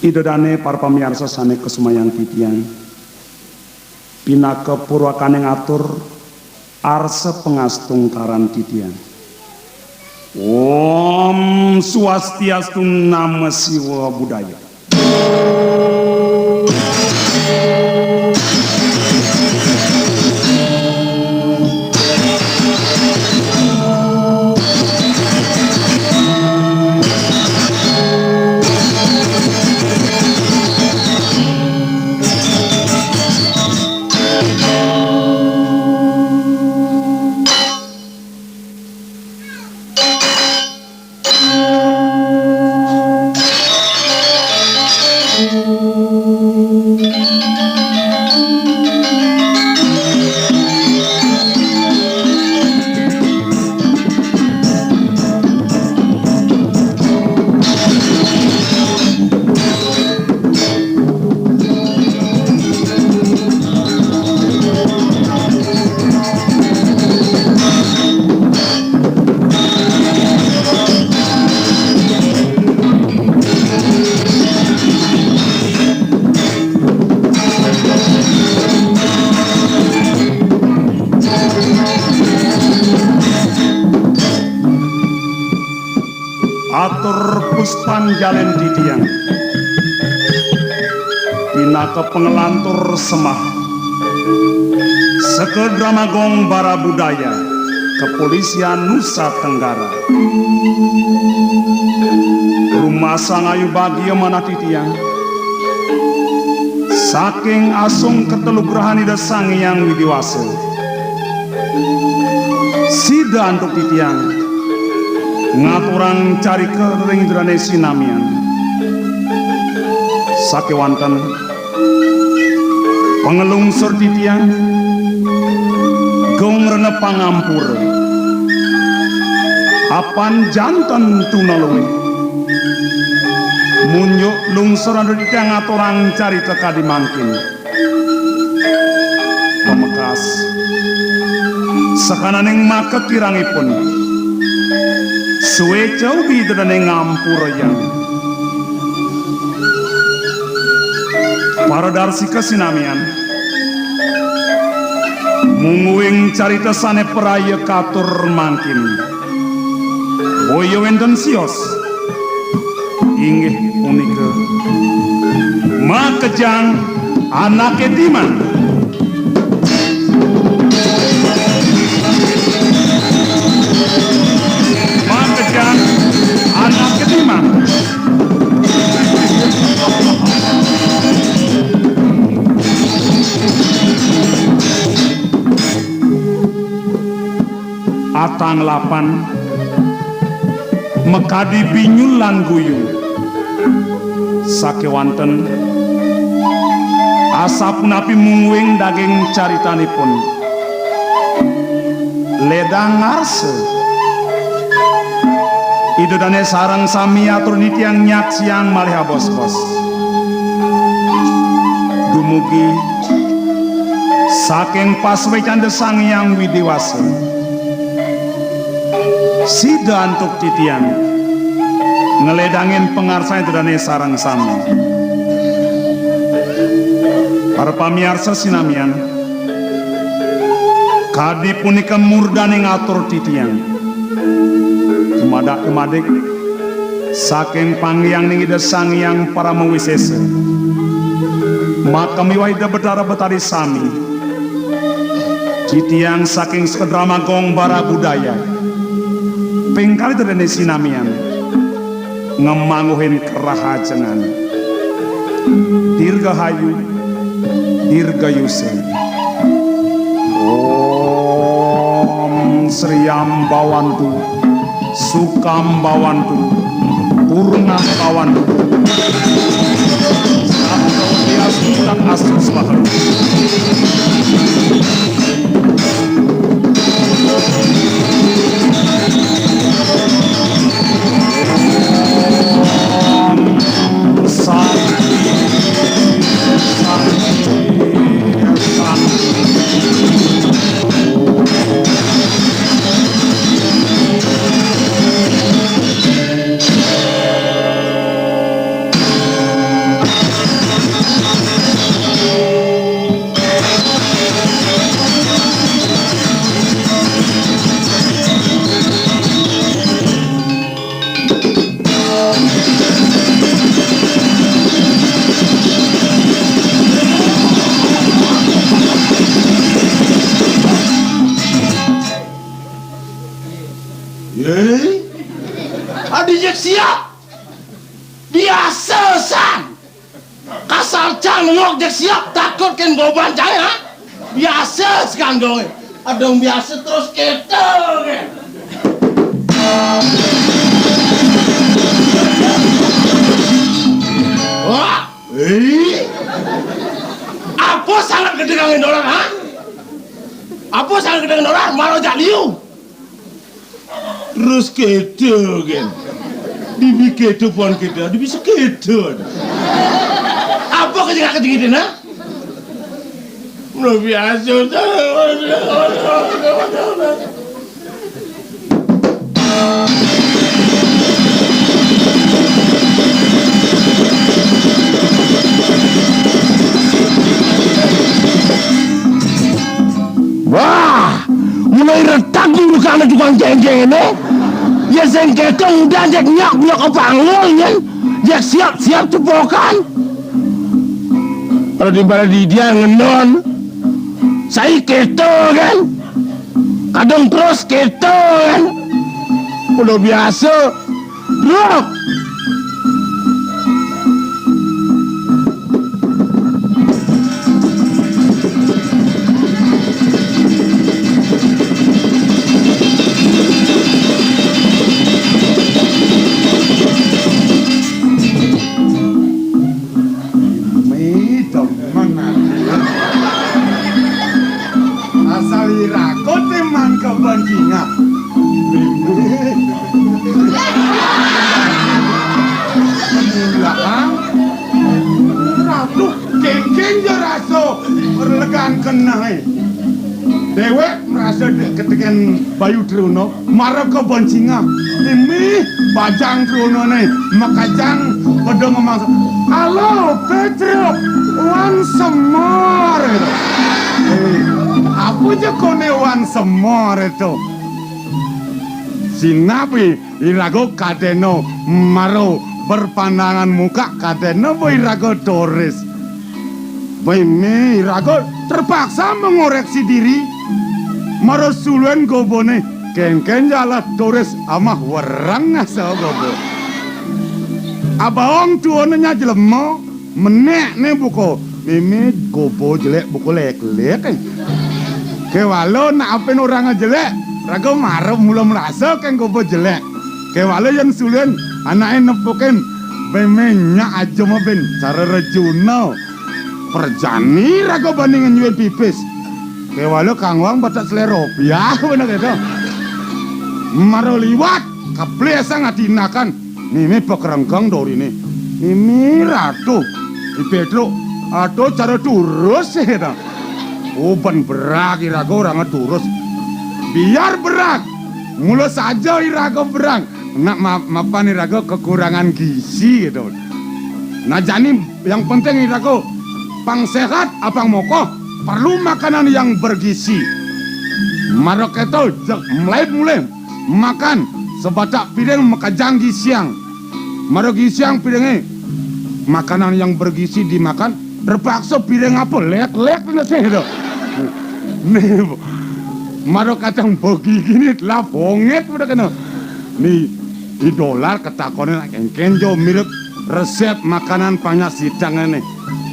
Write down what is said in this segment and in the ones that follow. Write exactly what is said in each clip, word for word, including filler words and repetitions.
Ida dane para pamiarsa sane kasumayang titiang, pinaka purwakaning atur arsa pangastungkaran titiang. Om Swastiastu, Nama Siwa Budaya. Atur puspanjalen titiang. Pinaka pangelantur sembah. Seka Drama Gong Bara Budaya, Kepolisian Nusa Tenggara. Rumasang ayu bagia manah titiang. Saking asung ketelugrahan Ida Sang Hyang Widi Wasa. Sida antuk titiang ngaturang carita ring Ida Dane sinamian. Sakewanten panglungsur titiang geng rena pangampura. Apan janten tuna luih. Munjuk lungsur antuk titiang ngaturang carita kadi mangkin. Pamekas, sakananing makakirangipun, sueca ugi Ida Dane ngampurayang. Paradarsika sinamian, mungguing carita sane praya katur mangkin. Boya wenten sios. Inggih punika makejang anake diman. Makejang anake diman. Atang lapan makadi binyul lan guyu. Sakewanten asapunapi mungguing daging caritanipun. Ledang ngarsa. Ida Dane sareng sami atur titiang nyaksiang malih abos-bos. Dumugi saking pasuecan Ida Sang Hyang Widi Wasa. Sida antuk titiang ngledangin pangarsane Ida Dane sareng sami. Para pamiarsa sinamian, kadi punika murdaning atur titiang. Dumadak-dumadik saking panggiangning Ida Sang Hyang Parama Wisesa, makamiwah Ida Betara Betari sami. Titiang saking Seka Drama Gong Bara Budaya, ping kalih Ida Dane sinamian, ngamangguhin karahajengan. Dirgahayu, dirgayusa. Om Sriyam Bhawantu, Sukham Bhawantu, Purnam Bhawantu. Sabda Widya Sutan Asus Mahal. Siap. Biasa san. Kasar cang nengok jeg siap, takut kén goban cang, ha? Biasa sekandong. Adong biasa terus kéto, kén. Wah, ih. Apa salah gedé kanggo orang, ha? Apa salah gedé orang? Maro jak liu. Terus kéto, kén. Dibi kéto pon kéto, dibi sakéto. Apa kejengak-kejengit, nah? Luar biasa. Wah, mulai retak guru kana tukang kéngkén né. Ya sing kéto udah jeg nyok-nyok apa angul, nyén. Jeg siap-siap cepokan. Kalau di bala dia ngendon. Sai kéto, kén. Kadang terus kéto, kén. Udah biasa. Bro. Mi demen aku. Asal iraga té man kabancingan. Mula, Ratu, kéngkén ja rasa relegan kenehé. Déwék marasa dek ketekén Bayu Truna. Mara kabancingan, mimih bajang trunané makejang pada ngemasa, "Halo, Petruk, wan semar." Eh, apa ja koné wan semar to? Sinah iraga kadéna mara berpandangan muka, kadéna ba iraga turis. Mimih iraga terpaksa mengoreksi diri. Mara suluin gobané, kéngkén ja lah turis amah wereng ngasa goba. Abaong tuana nya jelema, menék né buka. Mimih goba jelék buka lék-lék, eh. Kéwala nak apin orang jelék, raga mara mula marasa kén goba jelék. Kéwala yén suluin anaké nepukin, mimih nya aja mabin cara rejuna. Prajani raga bani ngenyuin pipis. Kéwala kanggoang batak seléro. Biah bener kéto. Mara liwat, kaplésang atinakan. Mimih pakrengkeng doriné. Mimih Ratu. I Pétruk, aduh cara turus sih ta. Oh, ben berag iraga oranga turus. Biar berag. Mula saja iraga berag. Nak ma-, mapan iraga kekurangan gizi kéto. Nah, jani yang penting iraga pang séhat, apang mokoh, perlu makanan yang bergizi. Mara kéto, jeg melaib mulih makan sabatak piring makejang gisiang. Mara gisiang piringé, makanan yang bergizi dimakan, terpaksa piring apa? Lék-lék né sih to. Né, mara kacang bagi gini lah bongét pada kena. Né, I Dolar katakoné nak kéngkén ja mirib resép makanan pang nya sitengé né.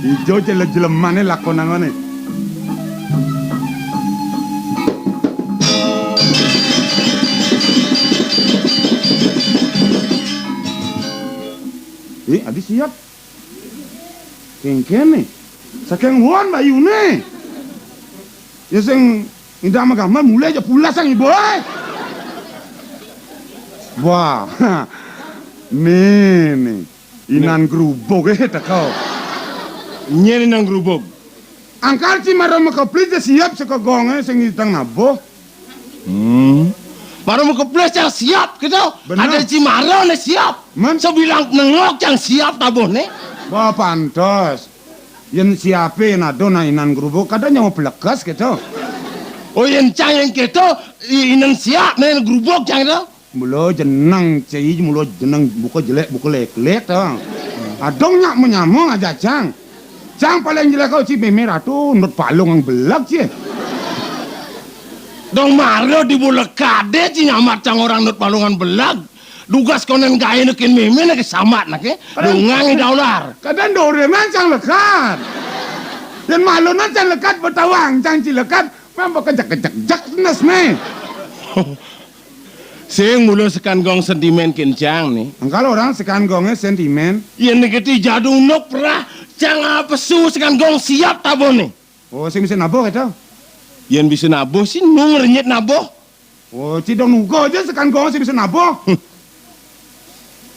Ijo ja lé jelemané lakonangané. Eh, adi siap. Kéngkén né. Saking wan bayuné. Ya sing ngidam gambar mulih ja pulas sang ibu, eh. Wah, né, né. Inan grubug, eh, teka. Nyén inan grubug? Angkal ci mara makeplis ja siap sakagongé sing ngidang nabuh. Hmm. Mara makeplis ja siap kéto. Bener. Ada ci mara né siap. Men? Sabilang nengok cang siap tabuhné. Wah, pantes. Yén siapé nado nah inan grubug, kada nyawa pelekes kéto. Oh, yén cang yén kéto, i-, inan siap, nah inan grubug cang kéto. Mula jeneng cai, mula jeneng buka jelék, buka lék-lék to. Adong nyak manyama ngajak cang. Cang paling jelék kau ci mémé ratu, nut palung ang belag ci. Dong mara di bola kadé ci nyamat cang orang nut palung ang belag. Dugas konden gaéné kén mémé né ké sambat naké. Kadén, dongang i dolar. Kadén dorénan cang lekad. Yén malonan cang lekad, Bétawang cang cilekat, mén ba kejek-kejek-jek nes né. Sing mula Sekan Gong sentimén kén cang né. Engkal orang Sekan Gongé sentimén. Yén kéto jadu nuk perah, cang pesu Sekan Gong siap tabuhné. Oh, sing bisa nabuh kéto? Yén bisa nabuh sih, nu ngrenyit nabuh. Oh, ci dong nuga ja Sekan Gong sing bisa nabuh.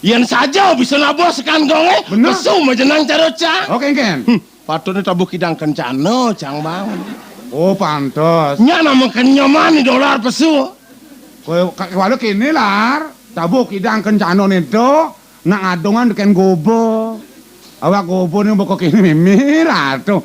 Yén saja bisa nabuh Sekan Gongé, bener. Pesu majeneng cara cang. Oh, kénkén. Hmm, patutné tabuh Kidang Kencana, cang bang. Oh, pantes. Nya nama kenyaman di dolar pesu. Kowe ka-, kewala kéné, Lar. Tabuh Kidang Kencana nénto, nak ngadongan tekén goba. Awak goba né boko kéné mémé, Ratu.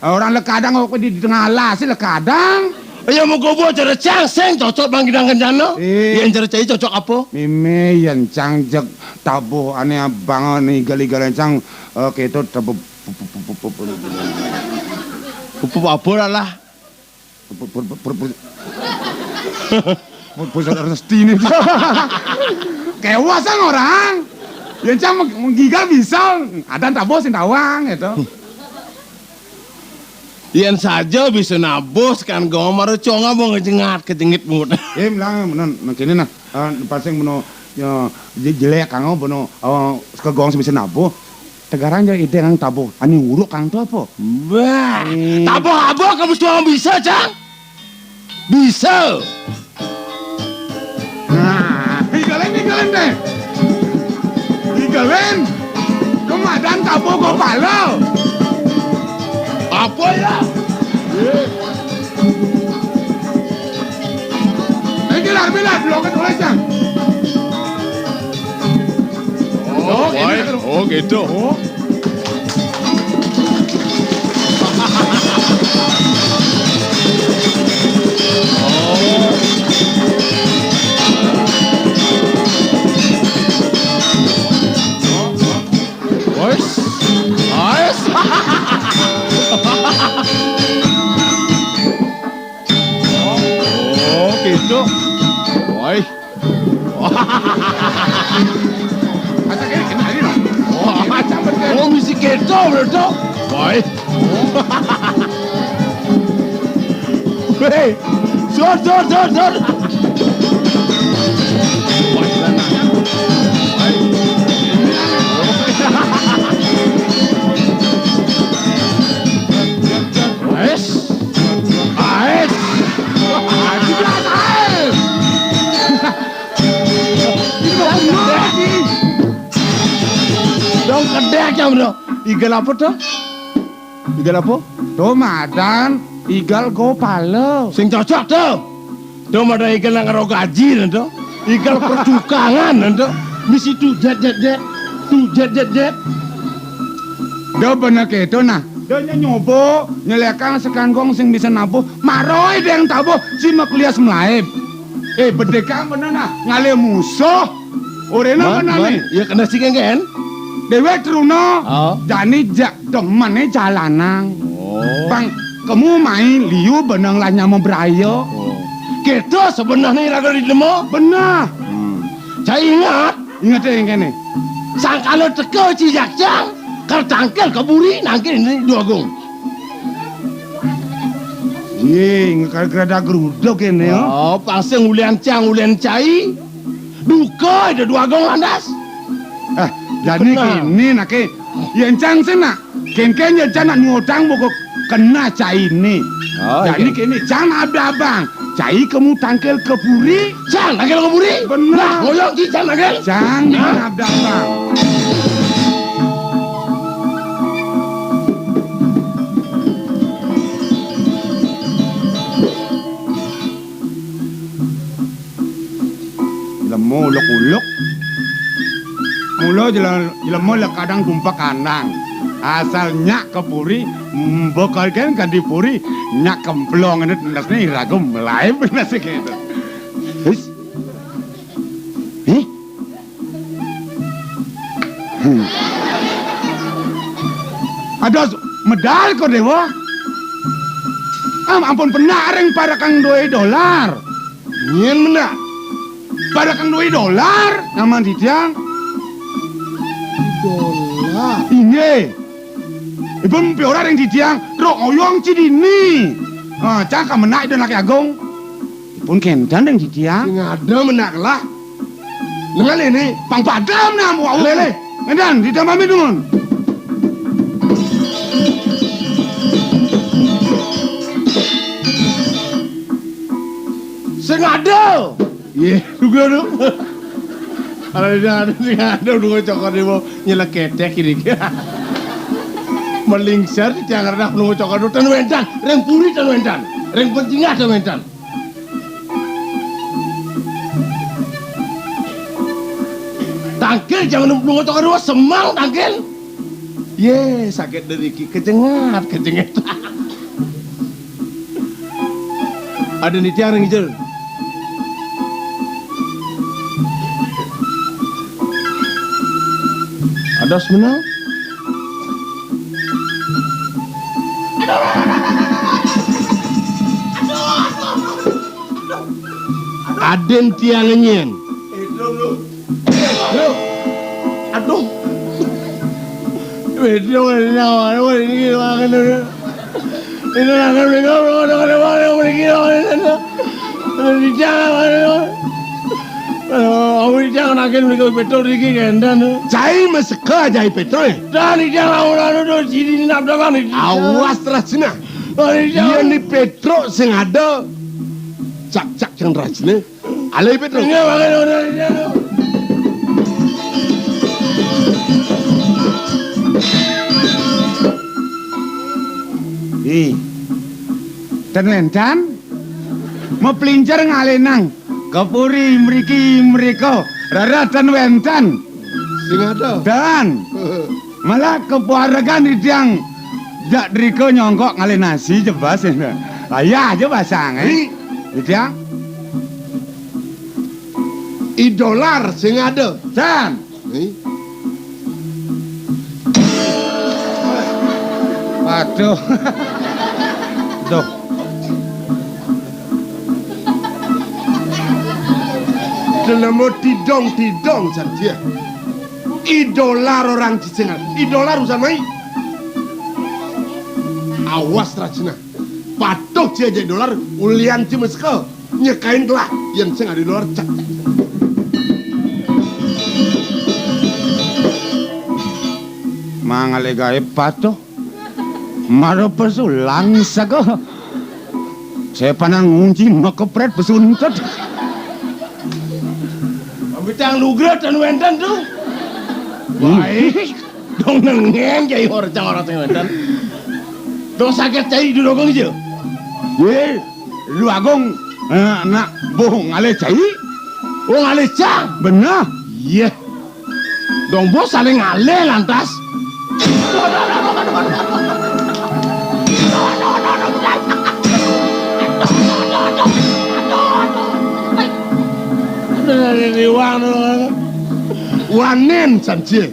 Orang lekadang kok di, di tengah alas sih lekadang. Ya mau goba cara cang sing cocok bang Kidang Kencana. Eh. Yén cara cai cocok apa? Mémé yén cang jeg tabuh ané abang né igal-igal cang, eh, kéto tabuh pupup apa lah. Pur-, pur-, pur-, pur-, pur-, pur-, pur-, saudara Resti ini. Kewas sang orang. Ya, cang meng-, menggigal bisa. Ada tabuh sing tawang, gitu. Yén saja bisa nabuh Sekan Gong mara conga mau ngejengat, kejengit bungut. Eh, melang, menon, nang kene nah. Ah, pasing meno, ya, je-, jelek kang, meno, eh, Sekan Gong sing bisa nabuh. Tegarang ja idéng kang tabuh. Ani uruk kang to apa? Bah, hmm. Tabuh apa kamu semua bisa, Cang? Bisa. Nah, igalin, igalin deh. Igalin. Kemadan tabuh gopala. Apa ya? Iya. Ini lah, bilang, bloket oleh Cang. Oh, oh, ini baik. Oh, gitu. Oh. Oh. Wes. Wes. Oh, gitu. Woi. Masa kene, kene tadi, no? Oh, macam betul. Oh, misi keto, bro. Woi. Hei. Sor, sor, sor, sor. Woi, sana. Woi. Wes. Aes. Aes. Dong kedek ya, bro. Igal apa to? Igal apa? To madan igal gopala. Sing cocok to. To madan igal nang karo gaji to. Igal pertukangan to. Misi tu jet jet jet. Tu jet jet jet. Da bener keto nah. Da nya nyoba nyelekang Sekan Gong sing bisa nabuh. Maroi deng tabuh si maklias mlaib. Eh, bedekang bener nah, ngalih musuh. Orena man, bener man, nih. Ya kena sing kan? Dewek truna. Oh. Jani jak demené jalanang. Oh. Pang kemu mai liu beneng lah nyama braya. Oh. Kita sebenarnya raga di demo. Bener. Hmm. Saya ingat. Ingat yang kene. Sangkala teka ci jakjang, kar tangkil keburi nangkil ini dua gong. Yé, ngekal gerada geruduk ini, ya. Oh, pasang ulian cang, ulian cai. Duka ada dua gong landas. Eh, jadi kena. Kini nak, eh, yang cang sih nak. Ken-ken ya cang nak ngutang buku kena cai ini. Oh, jadi iya. Kini cang nak abang. Cai kemu tangkil keburi. Cang tangkil keburi? Bener. Nah, ngoyong ci cang tangkil. Cang nak abang. Lemu uluk-uluk. Mula jela-, jelema lekadang tumpak kandang. Asal nyak ke puri, mbekal kan ka di puri, nyak kemplong ini tendas ni ragu melai benar sih gitu. His. Hih? Hmm. Aduh, medal ko dewa. Am, ampun pernah ring para kang doi dolar. Nyen mena. Pada kang duwe dolar, naman titiang. Dolar. Inggih. Ipun piora ring titiang, truk ngoyong cidini. Ah, cang kamenak Ida Anake Agung. Ipun kenten ring titiang. Sing ada menak lah. Nengal ini, pang padam nah, wau. Lele, ngendan, titiang pamit nuwun. Sing ada. Yeh, duga tu. Kalau ida ada sing ada nunggu cokor di bawah nyeleketek ini. Melingser di tiang rendah nunggu cokor tu. Tan wentan, ring puri tan wentan. Ring pentingah tan wentan. Tangkil jangan nunggu cokor di bawah, semang tangkil. Yeh, sakit deriki, kejengat, kejengat. Ada nitiang ring ijel. Ada semenang. Aden tiang nyen. Aduh. Bedo nyawa ini makan dulu. Ini makan dulu, makan dulu, makan dulu, makan dulu. Ini jangan makan dulu. Aduh, aku ini jangan makan dulu, betul iki kendan. Cai meseka jai Petruk. Dan ini jangan lawan anu dulu, sini nabdakan ini. Awas terus cina. Yen ni Petruk sing ada, cak-cak sing rajine. Alih Petruk. Iya, makanya udah, iya. Ih. Ten wentan? Meplincer ngalenang. Kepuri mriki mriko. Rara ten wentan. Sing ada. Dan. Malah kepuaregan titiang jak drika nyongkok ngalih nasi jebas. Ayah aja basang, eh. Ri. Titiang. I dolar sing ada. San. Ri. Waduh. Duh. Delemo tidong-tidong jan dia. I dolar orang cicingan. I dolar usan mai. Awas rajina. Patuh cia jek dolar ulian ci meseka. Nyekain telah yen sing ada dolar cek. Mangale gaib patuh. Mara pesulang sego. Sepanan ngunci makepret pesuntet. Bintang nugra ten wenten tu. Hmm. Baik. Dong nengen jai horcang orang ten wenten. Dong sakit cai duduk aja. Ye, lu agung, eh, nak bohong ngalih cai? Oh, ngalih cang. Benar. Iya. Dong bos saling ngalih lantas. Wanen sanci.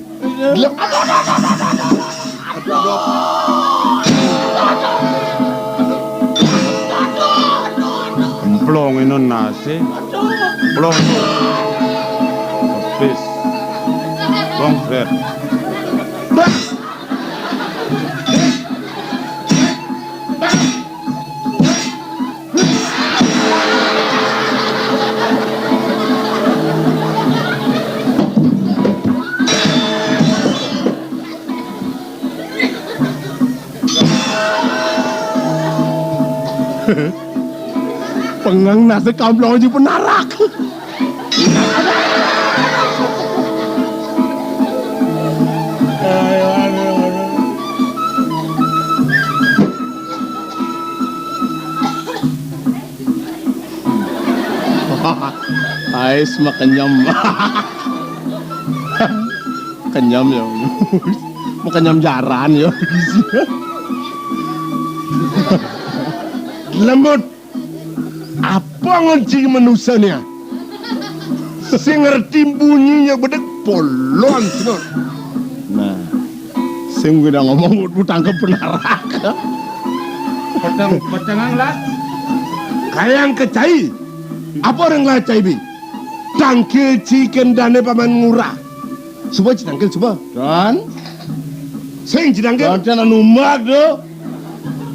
Emplong ino nasi. Emplong. Pis. Bongkret. Pengang nasi kamplong aja penarak. Ais makenyem. Kenyem ya. Makenyem jaran ya. Lembut. Apa ngenci manusia ni, ah? Sing ngerti bunyinya bedek polon sino. Nah, sing udah ngomong udah tangkep penarak. Peteng, petengang lah. Kayang ke cai. Apa orang lah cai bi? Tangkil ci kendane Paman Ngurah. Suba ci tangkil, suba. Don. Sing ci tangkil. Don, ten numbak, do.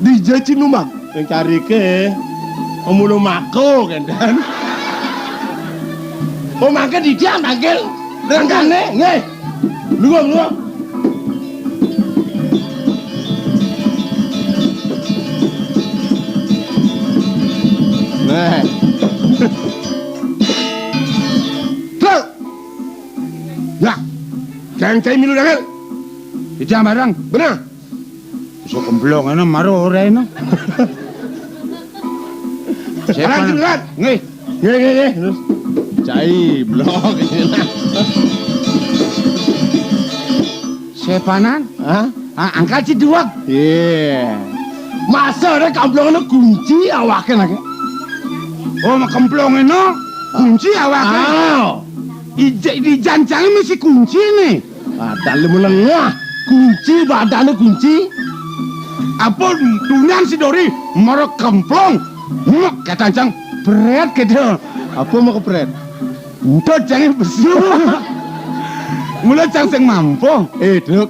Dija ci numbak. Sing carike. Omulu mako, kendan. Oh, mangke dija tangkil. Tangkane, nggih. Lungguh, lungguh. Nah. Truk. Ya. Jangan cai milu dangan. Ijang bareng. Bener. Iso kemplong eno maro ora eno. Sepan. Lanjut, Rat. Nggih. Nggih, nggih, nggih. Terus. Cai blok. Sepanan? Hah? Ah, angkat si duwek. Iya. Masa ada kemplong eno kunci awake nake? Oh, mak kemplong eno kunci awake. Ah. Ija-, di jancange mesti kunci nih. Badan lu menengah. Kunci, badan lu kunci. Apa tunyan si Dori mara kemplong. Mak katancang pret keda. Apa mau kepret? Entut jange besu. Mula cang sing mampu. Eh, Duk.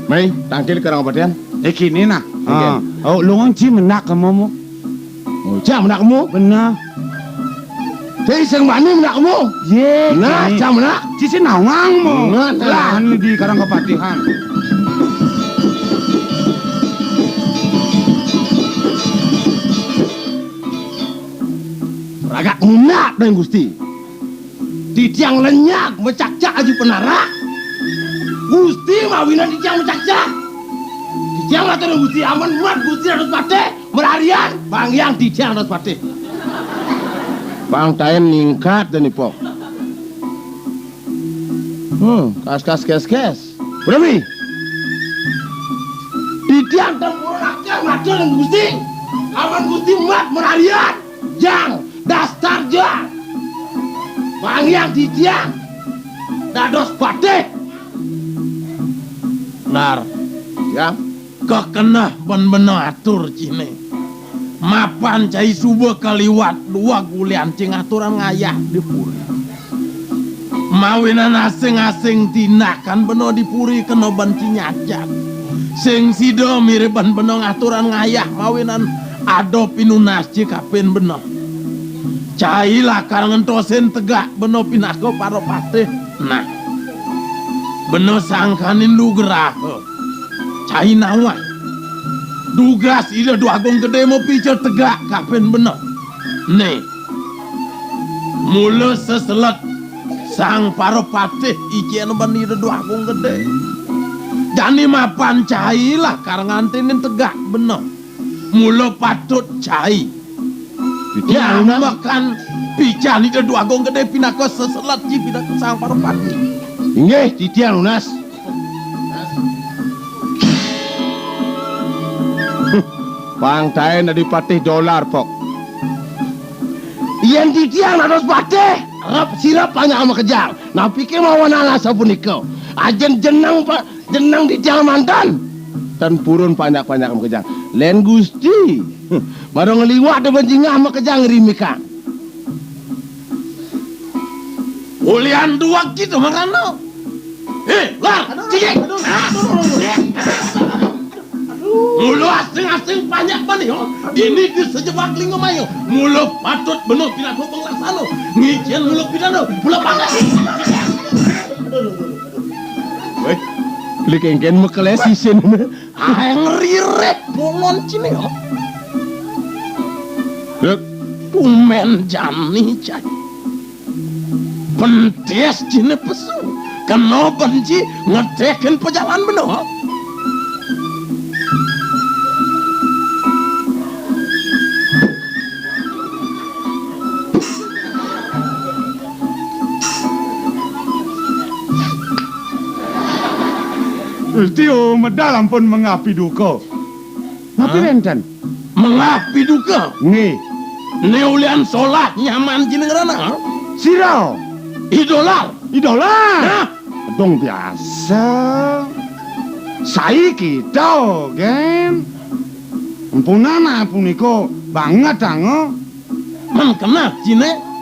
Mai, tangkil kerang padian. Eh, kini nah. Oke. Ah. Oh, lungon ci menak kemu. Oh, ci menak kemu? Bener. Dadi sing wani menak kemu? Ye, nah, ci menak. Ci sing nawang mu. Nah, nah. Lah, ini di Karang Kepatihan. Ragak munak dong Gusti. Titiang lenyap mecakcak aju penara. Gusti mawinan titiang mecakcak. Titiang matur Gusti aman buat Gusti harus patih. Melarian, Bang Yang titiang harus patih. Bang Tain ningkat dan ipok. Hmm, kas kas kes kes. Berami. Titiang tempur rakyat matur Gusti. Aman Gusti mat melarian. Jang, dasar jang. Pangiang titiang dados patih. Nar. Ya. Kekeneh ben bena atur cine. Mapan cai suba kaliwat dua gulian cing aturan ngayah di puri. Mawinan asing-asing tindakan bena di puri kena ben cinyacat. Sing sida mirib ben bena ngaturan ngayah mawinan ada pinunas ci kapin bena. Cai lakar ngentosin tegak bena pinaka para patih. Nah, bena sangkanin nugraha. Cai nawang. Dugas Ida Dwagung Gede mapica tegak kapin bena. Nih, mula seselet Sang Parapatih icen ben Ida Dwagung Gede. Jani mapan cai lakar ngantinin tegak bena. Mula patut cai. Titiang nunas. Nyamakan pican Ida Dwagung Gede pinaka seselet ci pinaka Sang Parapatih. Inggih, titiang nunas. Pang taen dadi patih dolar, Pok. Yen titiang dados patih, rep sirep panjak makejang. Napike mawanan asapunika? Ajin jeneng pa-, jeneng titiang manten. Ten purun panjak-panjak makejang. Len Gusti. Mara ngliwat depan jingah makejang rimikang. Ulian duweg gitu mangkana. Eh, lah, cicing. Mula asing-asing panjak bani, yo. Ini ki sejebak lingga mayo. Mula patut bena pinaka panglaksana. Ngicen mula pidana, mula pangkat. Weh, li kengken mekeles isin. Aeng ririp bolon cine, yo. Dek. Tumen jani, cai. Pentis cine pesu. Kena benci ngetekin pejalan bena. Gusti, oh, medal ampun mengapi duka. Napi wenten? Mengapi duka? Nggih. Ni ulian solah nyaman jenengrana? Sira? Idolar. Idolar? Nah. Dong biasa. Sai kita, gen. Ampunana punika banget, ango. Men keneh cine?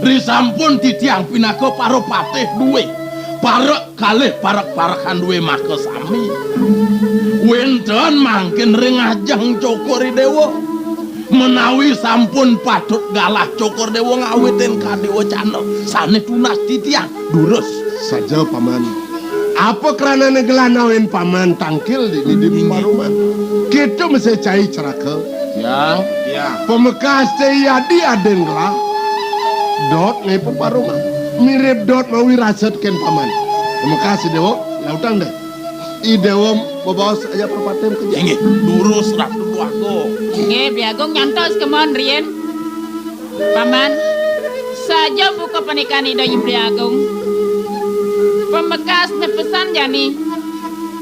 Risampun titiang pinaka para patih duwé parek kalih parek-parekan duwé makasami. Wénten mangkin ring ajeng Cokor I Déwa. Menawi sampun patut galah Cokor Déwa ngawitin kadéwacana sané tunas titiang durus. Saja, Paman. Apa kranané gelah nawin Paman tangkil dini di Inggih. Paruman? Kita mesti cai ceraka. Ya, ya. Pamekas té yadi adin gelah. Dot né peparuman. Mirip dot mawi rasat kén Paman. Pamekas I Déwa, lautang deh. I Déwa bebaos aja perpatim kerja. Inggih, durus Ratu Déwagung. Inggih, Bli Agung nyantos kemon riin. Paman, saja buka panikan Ida I Bli Agung. Pamekas nepesan jani.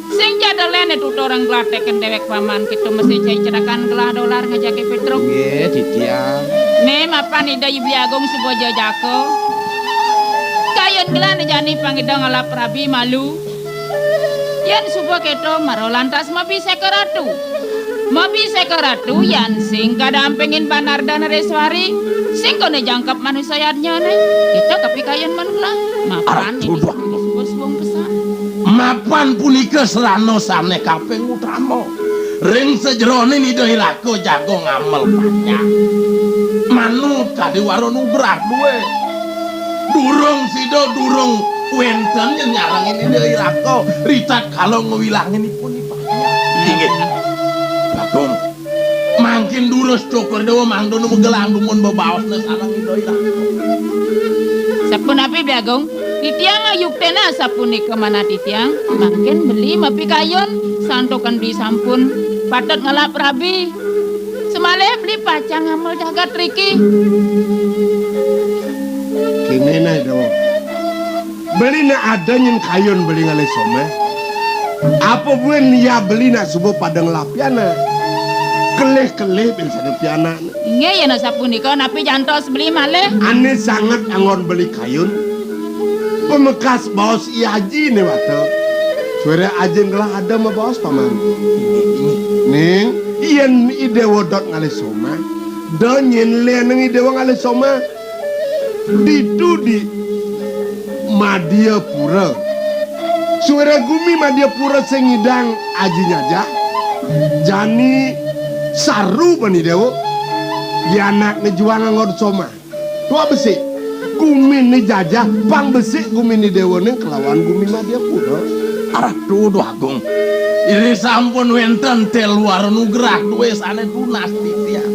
Sing jadalene tuturang gelah teken dewek Paman, kita mesti cai cerakan gelah dolar ngajake Petruk. Nggih, titiang. Né mapan Ida I Bli Agung suba jajaka. Kayun gelah né jani pang Ida ngalap rabi malu. Yén suba kéto mara lantas mabiseka ratu. Mabiseka ratu yan sing kadampingin Banarda Nareswari, sing koné jangkep manusa yadnyané. Kita kapikayun men gelah. Mapan Aduh, ini duh. Suba suwung pesan. Mapan punika srana sané kaping utama. Ring sajeroning Ida Iraka jaga ngamel panjang. Manut kadi wara nugrah duwé. Durung sida durung wénten nyarengin Ida Iraka, ritatkala ngwilangin ipun ipun. Inggih. Bagong. Mangkin durus Cokor Déwa mangda numegelang dumun bebaosna sareng Ida Iraka. Sapunapi, Bli Agung? Titiang ayuktena sapunika manah titiang, mangkin beli mapikayun, santukan beli sampun patut ngelap rabi. Semalih beli pacang ngamel jagat riki. Kéné nah, Déwa. Beli nak ada nyén kayun beli ngalih somah. Apa buin ya beli nak suba pada ngelap pianak? Kelih-kelih bin sada pianak. Inggih, yén sapunika napi jantos beli malih? Ané sanget anggon beli kayun. Pamekas baos i aji né wata. Suara ajin gelah ada mabaos, Paman. Ning, yén i Déwa dot ngalih somah, da nyén lénang i Déwa ngalih somah. Ditu di Madiapura. Suara gumi Madiapura sing ngidang aji nyajah. Jani saru bani Déwa. Yanakné juang anggon somah. Tua besik. Guminé jajah, pang besik guminé Déwané kelawan gumi Madiapura. Ratu Déwa Agung. Iri sampun wénten té luar nugrah duwé sané tunas titiang.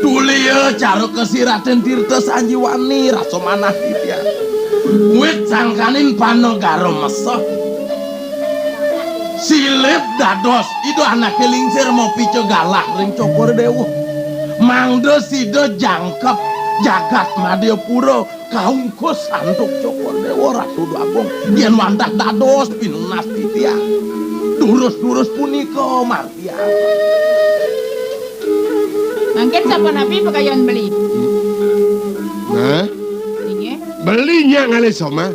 Tulia cara kasiratén Tirta Sanjiwani rasa manah titiang. Wit sangkaning panegara meseh. Silih dados Ida anaké lingsir mapica galah ring Cokor Déwa. Mangda sida jangkep jagat Madiapura kaungkus antuk Cokor Déwa Ratu Déwa Agung. Yén wantah dados pinunas titiang. Durus-durus punika margiang. Mangkin sapunapi pakayun beli? Nah, inggih. Beli nyak ngalih somah.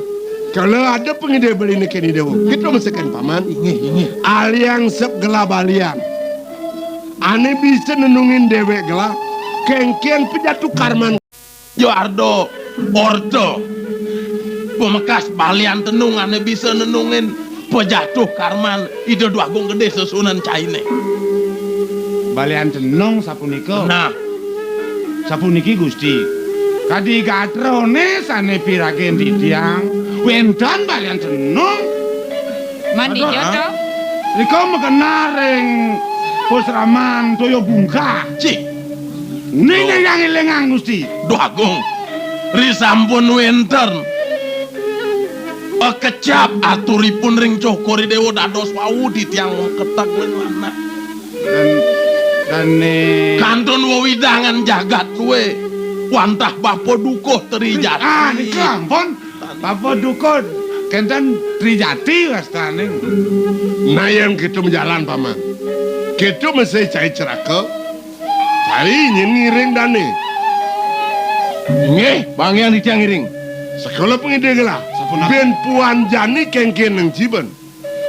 Kala ada pangidih beli niki ni Déwa. Kita mesekan Paman. Inggih, inggih. Aliang sep gelah balian. Ané bisa nenungin déwék gelah. Kéngkén pejatuh karman. Joardo orta. Pamekas balian tenung ané bisa nenungin pejatuh karman Ida Déwa Agung Gedé sesuunan cainé. Balian tenung sapunika. Nah. Sapuniki, Gusti. Kadi gatrané sané piragin titiang, wénten balian tenung. Mandi. Aduh, jodoh. Rika magenah ring pasraman Toya Bungkah. Cih. Ning nyang élingang, Gusti. Déwa Agung. Ri sampun wénten akecap aturipun ring Cokor I Déwa dados wau titiang maketeg ring manah. Dan, dané kantun wewidangan jagat kuwé wantah Bapa Dukuh Trijati. Ah, nika ampun. Bapa Dukuh kénten Trijati wastané. Nah, yén kita majalan, Paman. Kita mesti cai ceraka. Cai nyén ngiring dané. Nggih, panggihan titiang ngiring. Sekala pangidih gelah. Sapunapi? Bin puan jani kéngkén nang jiben.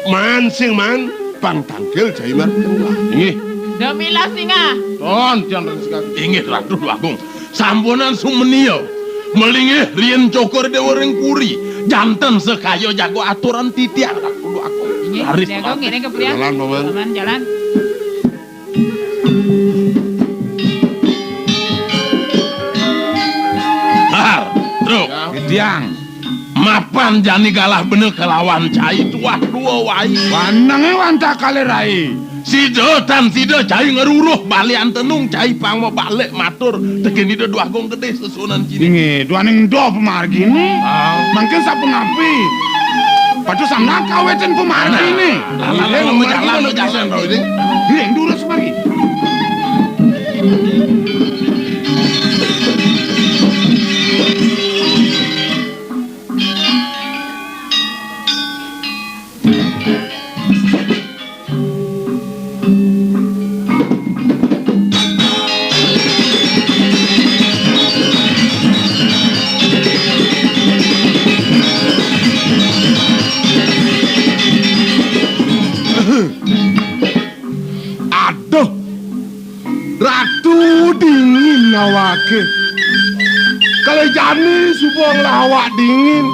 Maan sing maan pang tangkil cai marep tengah. Inggih. Demi lah singa. Ton, tiang ring singa. Inggih, Ratu Déwa Agung. Sampunang sumenia. Malinggih riin Cokor I Déwa ring puri. Janten sakaya jaga aturan titiang, Ratu Déwa Agung. Inggih, laris Déwa Agung, laris. Ngiring ka puri. Jalan, Paman. Paman, jalan. Har, truk. Ya. Titiang. Mapan jani galah bena kalawan cai tuah dua wai. Wanenge wantah kalih rai. Sida tan sida cai ngruruh balian tenung cai pang mabalik matur tekén Ida Déwa Agung Gedé sesuunan ciné. Inggih, duaning enda pamargine. Ah. Mangkin sapunapi? Patut sandang kawitin pamargine. Nah, nah, nah, nah, pamargine jalan, jalan, jalan. Inggih, durus mari. Aduh, Ratu dingin awake. Kalih jani suba ngelah awak dingin.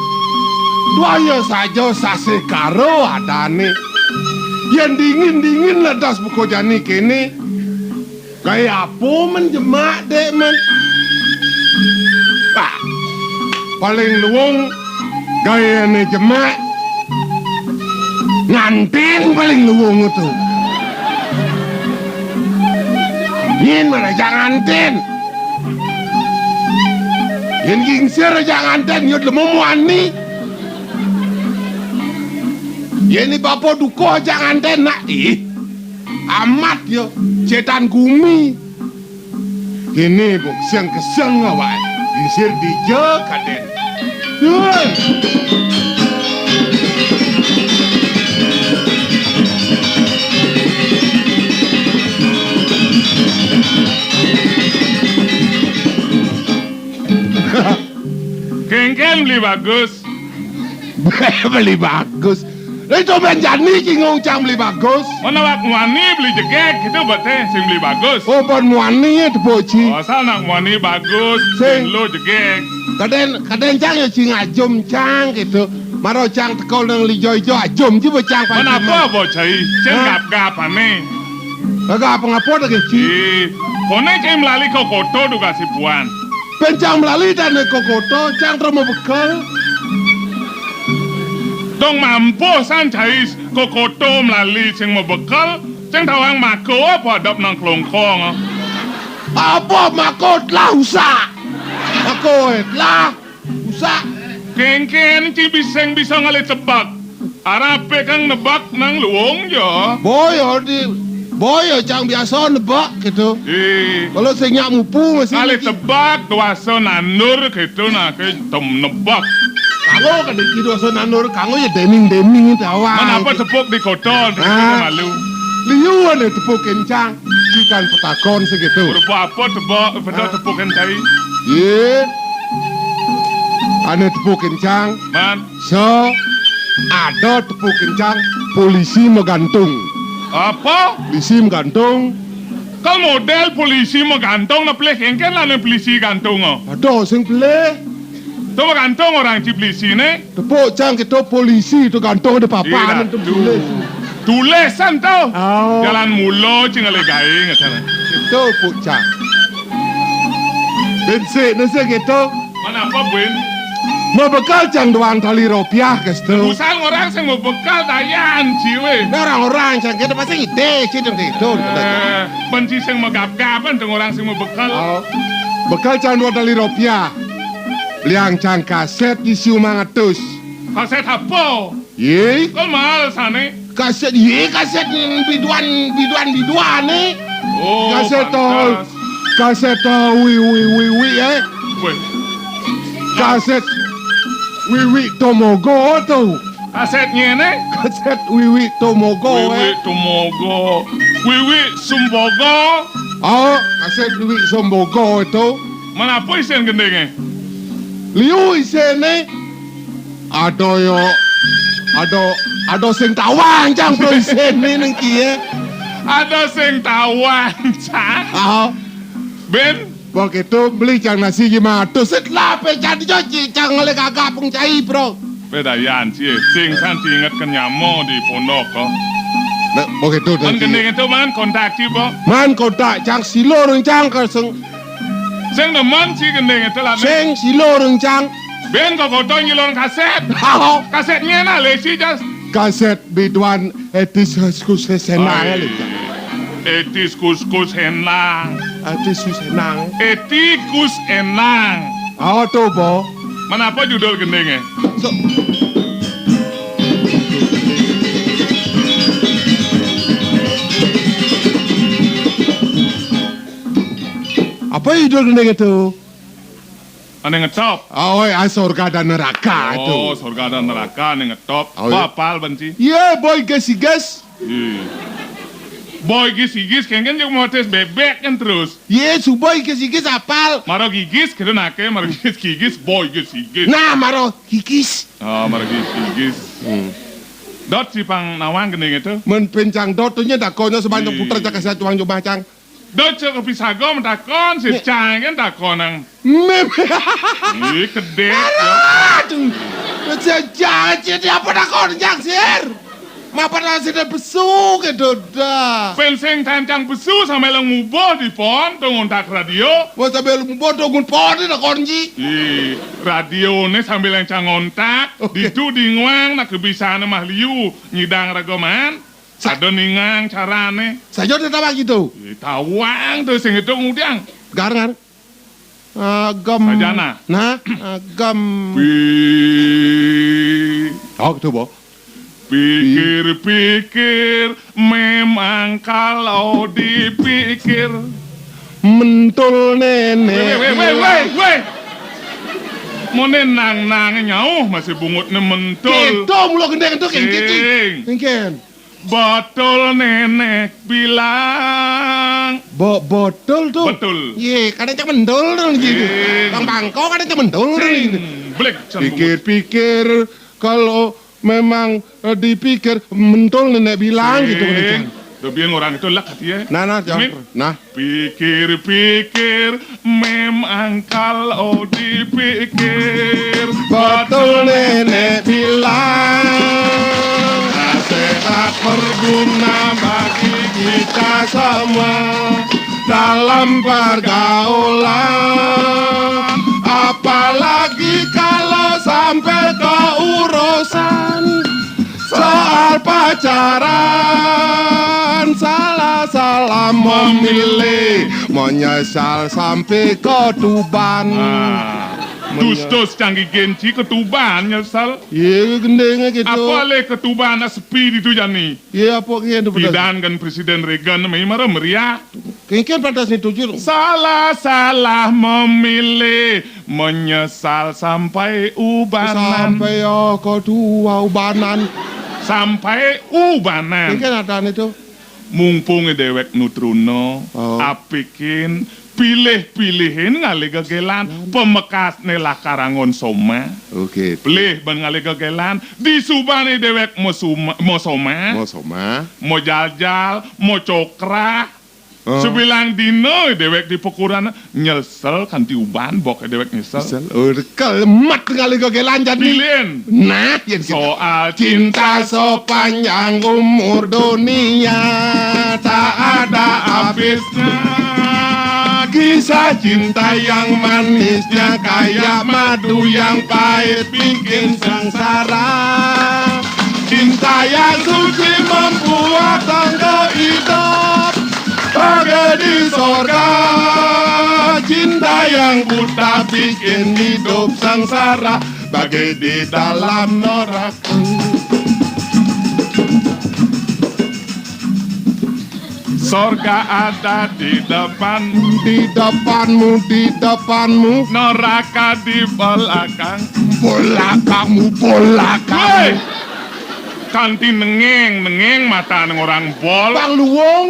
Duaya saja sasih karo adane. Yen dingin-dingin ledas buka jani kene. Gaya apa men jemak, Dek, men? Bah, paling luwung gayane jemak. Nganten paling luwung tu. Yen mana jangan nganten. Yen gingsir aja nganten, yud lemu muani. Yén i bapa duko jangan den nak, ih. Amat yo, setan gumi. Kini bok siang keseng awak. Disir dija kaden. Yun. Kéngkén beli bagus. Beli bagus. Itu ben jani ki ngong cang beli bagus. Mana wak muani beli jegeg gitu bete sing beli bagus. Oh, bon muani ya tepuk ci. Oh, asal nak muani bagus, sing lo jegeg. Kaden, kaden cang ya cing ajum cang gitu. Maro cang tekol nang li joi jo ajum ji bo cang. Mana apa bo cai? Cang gap-gap ane. Kagak apa ngapa dah keci. Ih, kone cai melali ko koto duga si puan. Pencang melali dan ko koto, cang terus mau bekal. Dong mampu san cai ko koto melali sing mau bekal, sing tawang mako apa adap nang kelongkong. Apa mako telah usah. Mako eh, telah usah. Kéngkén ci biseng bisa ngalih tebak. Arape kang nebak nang luung ya. Boyo di boyo cang biasa nebak gitu. Ih. Kalau sing nyak mupu masih ngalih tebak dewasa nandur gitu nah ke tem nebak. Kanggo kadiki dewasa nandur kanggo ya deming-deming tawang. Mana apa tepuk di koto di malu. Liu ane tepuk kencang. Ikan petakon segitu. Berapa apa tebak pada tepuk kencang. Ye. Ane tepuk kencang. Man. So, ada tepuk kencang, polisi menggantung. Apa? Polisi menggantung. Kalau model polisi menggantung, na pelih kengken lah ne polisi gantung oh. Ada sing pelih. Tu menggantung orang ci polisi ne. Tepuk cang kita polisi tu gantung di papan tu polisi. Tulisan tu. Oh. Jalan mulo cing ale gaing sana. Itu puk cang. Bensik nasi gitu. Mana apa, Bun? Mau bekal cang duang tali rupiah ke situ. Usang orang sing mau bekal dayan ciwe. Nah, orang-orang cang kita pasti ide cing dong itu. Eh, benci sing mau gap-gapan dong orang sing mau bekal. Oh. Bekal cang duang tali rupiah. Liang cang kaset di siu mangatus. Kaset apa? Ye? Kok mahal sane? Kaset ye, kaset yang biduan biduan biduan nih. Oh, kaset tol. Kaset tol wi wi wi wi eh. Weh. Kaset Wiwi Tomogo tuh. Kaset nyene? Kaset Wiwi Tomogo. Wiwi eh. Tomogo. Wiwi Sumbogo. Oh, kaset Wiwi Sumbogo itu. Mana apa isian gendenge? Liu isene. Ada yo. Ada ada sing tawang cang pro isene neng kie. Ada sing tawang cang. Ah. Ben. Begitu beli cang nasi lima ratus. Set lah pe cang dicuci cang oleh kagak pung cai pro. Pedayan cie, sing san ci inget kenyamo di pondok ko. Nah, begitu. Man gending itu man kontak ci bo. Man kontak cang silur cang keseng. Sing demen si gending itu lah. Sing silur cang. Ben kok koto nyilon kaset. Kasetnya na lesi jas. Kaset biduan etis kuskus senang. Etis kuskus senang. Etis kuskus senang. Etis kuskus senang. Awa tuh bo. Mana apa judul gendingnya? So, apa judul gending itu? Ane ngetop. Oh, ah, surga dan neraka itu. Oh, surga dan neraka ane ngetop. Oh, iya. Bapal benci. Iya, boy gis igis. Iya. Boy gis igis kengken jeung motes bebek kan terus. Iya, su boy gis igis apal. Maro gigis kita nake, maro gigis gigis, boy gis igis. Nah, maro gigis. Oh, maro gigis gigis. Hmm. Dot si pang nawang gending itu. Men pencang dot tuh nya dakonnya sebanyak puter cak saya tuang jumah cang. Doco kepisago mentakon si cang kan takonang. Mem. Ih, kedet. Aduh. Jangan jadi apa takon cang sir. Mapa nasi dan besu ke doda. Penseng tancang besu sampai lang muboh di pon tungun tak radio. Wah sampai lang muboh tungun pon di takon ji. Di radio ne sambil yang cangontak. Oke. Ditu di nguang nak kebisaan mah liu nyidang ragoman. Sa- Ada ningang carane. Saja udah tawa gitu. Eh, tawang tuh sing itu ngudiang. Gar ngar. Agam. Sajana. Nah, agam. Pi. Oh gitu bo. Pikir-pikir, memang kalau dipikir, mentul nenek. Weh, weh, weh, weh, weh. Mone nang-nang nyauh masih bungutne mentul. Kedo mula gendeng tu kengkit. Sing. Kengken. Betul nenek bilang. Bo-, botol tu. Betul. Ye, kadang cak mentul tu gitu. Sing. Bang bangko kadang cak mentul tu gitu. Sing. Blek, can bungut. Pikir-pikir, kalau memang, eh, dipikir, mentul nenek bilang gitu, Sing. Kena can. Lebih orang itu lek hati ya. Nah, nah, Min. Nah. Pikir-pikir, memang kalau dipikir, betul nenek bilang, nasihat berguna bagi kita semua dalam pergaulan, apalagi kalau sampai ke urusan soal pacaran, salah-salah memilih, menyesal sampai ke Tuban. Ah, dus-dus canggih genci ke Tuban nyesal. Iya, gendengnya gitu. Apa le ke Tuban sepi di tu jani? Iya, apa gitu, betul. Pidan kan Presiden Reagan mai mara meriah. Kengken pantas ni tujuh. Salah-salah memilih, menyesal sampai ubanan. Sampai ya kedua ubanan. Sampai ubanan. Kengken ada ni tu. Mumpung dewek nutruna, Oh. apikin, pilih-pilihin ngalih gegelan, Lan. pemekasne lakar anggon soma. Oke. Pilih ban ngalih gegelan, disubane dewek mosuma-, mosoma, Mosoma. mojaljal, mocokrah. Oh. Sebilang dina dewek di pekuran nyesel kanti uban bok dewek nyesel. Nyesel. Oh, kelemat ngalih gegelan jani. Pilih. Nah, yen gitu. Soal cinta sepanjang umur dunia tak ada habisnya. Kisah cinta yang manisnya kayak madu yang pahit bikin sengsara. Cinta yang suci membuat tangga hidup bagai di sorga. Cinta yang buta bikin hidup sengsara bagai di dalam neraka. Sorga ada di depan, di depanmu, di depanmu. Neraka di belakang, belakangmu, belakangmu. Woi! Kanti nengeng, nengeng mata nang orang bol. Bang Luwung.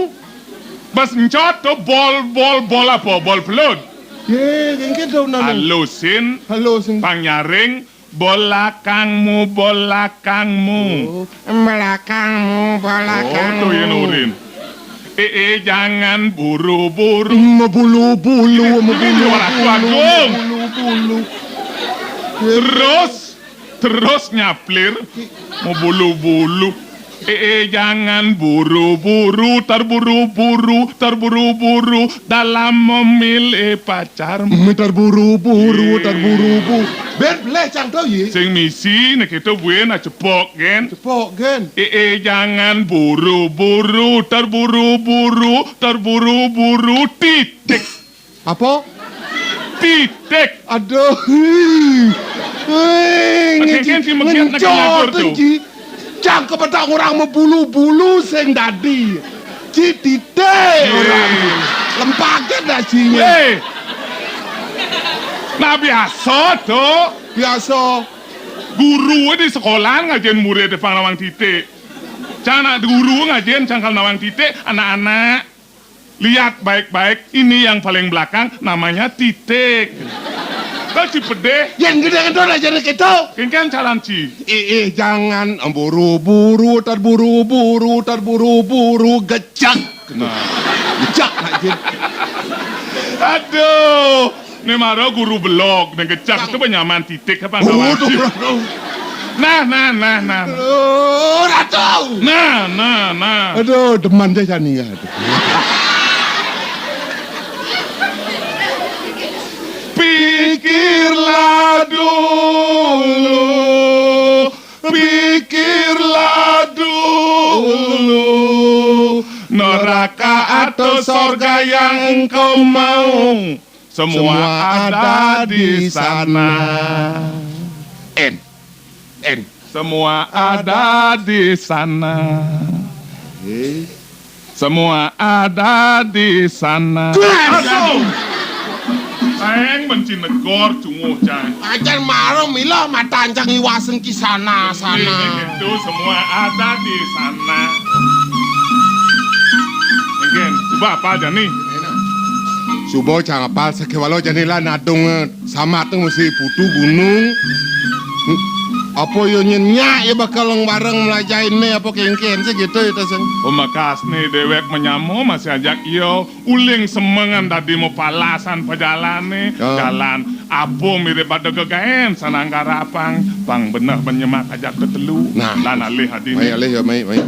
Bas encot tu bol, bol, bol apa? Bol belut. Ye, kengken tu nanu. Halusin. Halusin. Pangnyaring, belakangmu, belakangmu. Oh. Belakangmu, belakangmu. Oh, tu yang nurin. Eh, eh, jangan buru-buru. Mebulu-bulu, ini, ini mebulu-bulu, Waratu Agung. Mebulu-bulu. Terus, terus nyaplir. Mebulu-bulu. Eh, eh, jangan buru-buru, terburu-buru, terburu-buru dalam memilih pacarmu. Terburu-buru, Ye. Terburu-buru. Ben, leh, cang tau, ye. Sing misi, nek itu buen, nah, cepok, gen. Cepok, gen. Eh, eh, jangan buru-buru, terburu-buru, terburu-buru, titik. Apa? Titik. Aduh. Hei. Hei, Pakai ngenci, kan si megiat nak ngencor ngatur tu, tu. Ngenci. Cang kepetak orang mebulu-bulu sing dadi. Ci titik orang. Lempake dah cinya. Hei. Nah, biasa tu. Biasa. Guru di sekolah ngajen murid depan nawang titik. Cang nak guru ngajen cangkal nawang titik, anak-anak. Lihat baik-baik, ini yang paling belakang namanya titik. Kau cipedeh. Yang gede kan tu nak jadi kita. Kan, kan calon ci. Eh, eh, jangan buru-buru, terburu-buru, terburu-buru, gecak. Nah. Gecak nak je. Aduh. Ni mara guru belog, ni gecak tu benyaman titik apa. Oh, tu. Nah, nah, nah, nah. Oh, Ratu. Nah, nah, nah. Aduh, demen je jani ya. Pikirlah dulu, pikirlah dulu. Neraka atau sorga yang engkau mau. Semua ada di sana. En. En. Semua ada di sana. Eh. Semua ada di sana. Aduh. Aéng benci negor cunguh, Cang. Acan mara mila mata ancang iwasen ki sana, sana. Itu semua ada di sana. Mungkin, coba apa jani? Suba cang apal sakéwala jani lan adung, eh, samat mesti putu gunung. Hmm. Apa ya nyen nyak ya bakal bareng melajahin né apa kéngkén sih gitu ya, Taseng. Pamekasné déwék manyama masih ajak ya uling semengan dadi mapalasan pajalané. Ya. Jalan apa mirip pada gegaén sanang karapang pang beneh ben nyemak ajak tetelu. Nah. Lan alih adiné. Mai alih ya, mai, mai.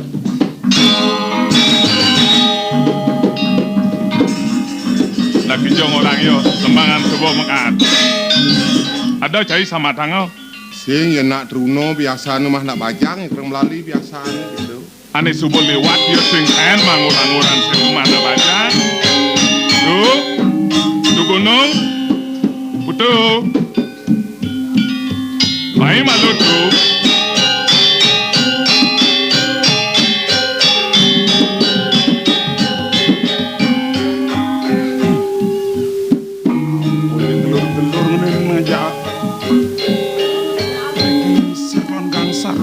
Lagi jong orang yo, sembangan suba mekat. Ada cai sama tango. Sing ya nak truna biasa nu mah nak bajang ya kurang melali biasa nu gitu. Ane suba liwat ya sing kaen mangur-anguran sing rumah nak bajang. Tu, tu gunung, putu. Mai malu tu. Ulih gelur-gelur ngene ngajak. Lagi serlon gangsar.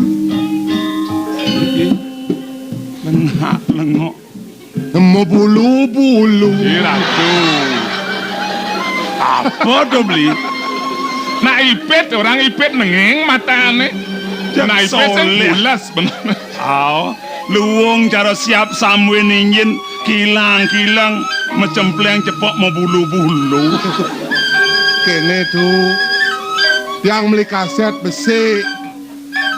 Iki lengak-lengok. Nemu bulu-bulu. Ih, Ratu. Apa to, Beli? Nak ipit, orang ipit nenging matane. Nak ipit sing soleh. Pules bener. Ao, luwung cara siap samwe ninjin, kilang-kilang, macempleng cepok mabulu-bulu. Kene tu, tiang meli kaset besi.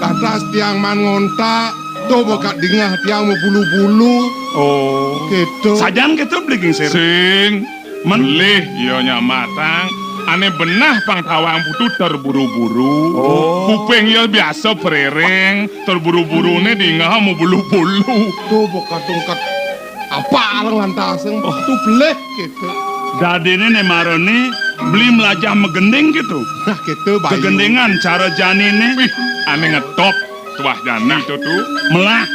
Lantas tiang man ngontak, to bekat dingah tiang mabulu-bulu. Oh. Gitu. Sajan gitu beli gingsir. Sing. Men? Melih ya nyamatang. Ane benah pang tawang putu terburu-buru. Oh. Kuping ya biasa perering, terburu-burune dingah mabulu-bulu. To bekat tungkat apa areng lantaseng. Oh. Tu belih gitu. Dadine ne marane beli melajah megending gitu. Nah, gitu, Bayu. Kegendingan cara janine. Wih, ane ngetop tuah jani to tu. Melah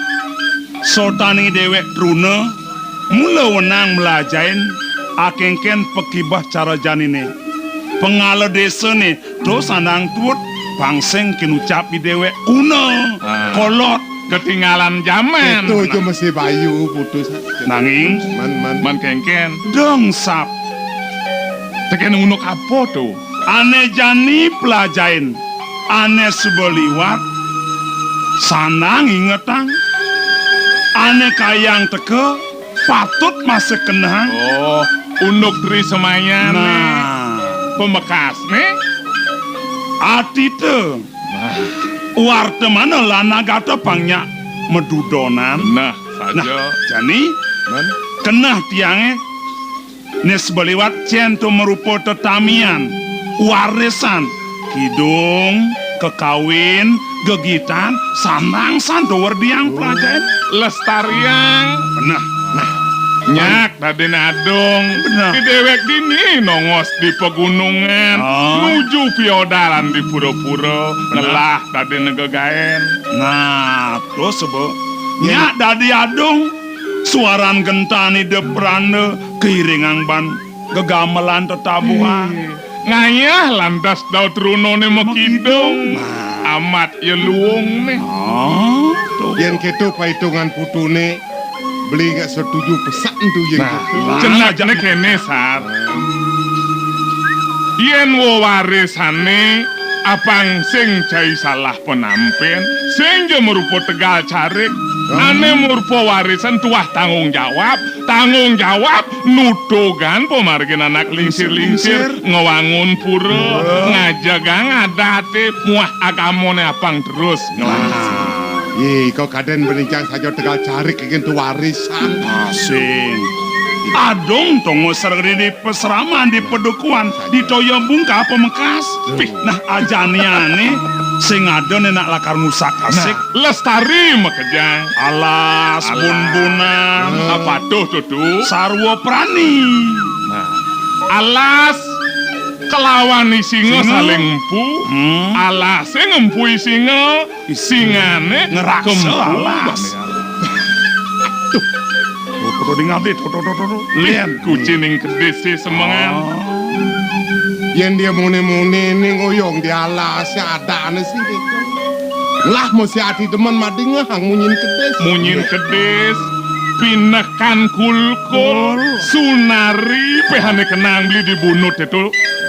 sotane dewek truna mula wenang melajahin akengken pekibah cara janine. Pengala desane to sandang tuut pang sing kinucap di dewek kuna. Ah. Kolot. Ketinggalan zaman. Itu aja mesti Bayu putus. Nanging man, man. Man kengken. Dong sap. Teken unuk apa to? Ane jani pelajahin, ane suba liwat, sandang ingetang. Ane kayang teka, patut masih kenang. Oh, unuk Tri Semayane. Nah. Pamekasne. Atita. Nah. Wartamana lanagata pang nyak madudonan. Nah, saja. Nah, jani. Man. Keneh tiange. Nis baliwat cen to marupa tetamian, warisan, kidung, kekawin, gegitan, sandang san to werdiang pelajahin. Lestariang. Beneh. Nah. Nyak dadine adung. Beneh. Di dewek dini nongos di pegunungan. Oh. Nuju piodalan di pura-pura. Beneh. Ngelah dadine gegaen. Nah, terus, Bu. Nyak dadi adung. Suaran gentan Ida Pranda kairingang ban gegamelan tetabuhan. Ih, ngayah lantas dau trunane makidung. Makidung. Nah. Amat ya luungne. Ah, to. Yen keto paitungan putune, beli nggak setuju pesan tu yen. Nah, keto. Cenakne kene, Sar. Yen wewarisane apang sing cai salah penampen, sing ja marupa tegal carik, ane marupa warisan tuah tanggung jawab, tanggung jawab nutugang pamargin anak lingsir-lingsir, lingsir-lingsir, ngewangun pura, ngajegang adate muah agamane apang terus ngelanjut. Nah. Ye, kok kaden benincang saja tegal carik ingin tu warisan. Asing. Adung tonggo sergeri di peseraman di pedukuan di Toya Bungka Pamekas. Pih, nah ajaniane sing ada nenak lakar ngusak asik. Nah, lestari makejang. Alas, alas. Bun-bunan. Apa tuh, tutu? Sarwa prani. Nah, alas. Kelawan i singa saling empu, hmm, alasé ngempu i singa, i singané ngeraksa kempu alas. Tuh, tuh, tuh, tuh, tuh, tuh. Lén. Kucining kedisé semengan. Oh. Yén dia muni-muni né ngoyong di alasé adané sing kéto. Lah mesti ati demen madingehang munyin kedis. Munyin kedis, pinekan kulkul, sunari, péhané kenang beli di bunut itu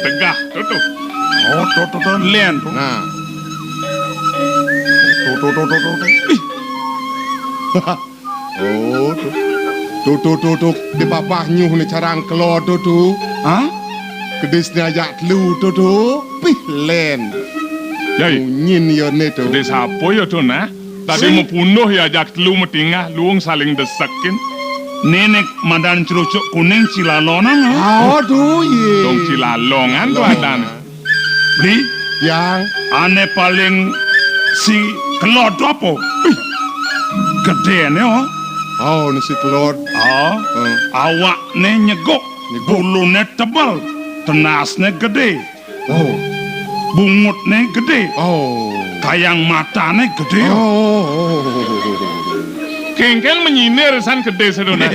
tegah. Tuh, tuh. Oh, tuh, tuh, tuh, lén, tuh. Nah. Tuh, tuh, tuh, tuh, tuh, tuh. Ih. Oh, tuh. Tuh, tuh, tuh, tuh. Di papah nyuh né carang kelo tuh, tuh. Hah? Kedis né ajak telu tuh, tuh. Pih, lén. Yai. Munyin ya né tuh. Kedis apa ya tuh, nah? Tadi sing mapunduh ya ajak telu matingah, luung saling desekin. Né né madan cerucuk kuning Cilalonan, ah. Aduh, yé. Dong Cilalongan tuh adané. Beli? Yang. Ané paling si kelod apa? Ih, gedéné, oh. Oh, né si kelod. Oh. Heeh. Awakné nyeguk. Nyeguk. Buluné tebel. Tenasné gedé. Oh. Bungutné gedé. Oh. Kayang matané gedé. Oh. Kéngkén menyiné resan gedé sedona.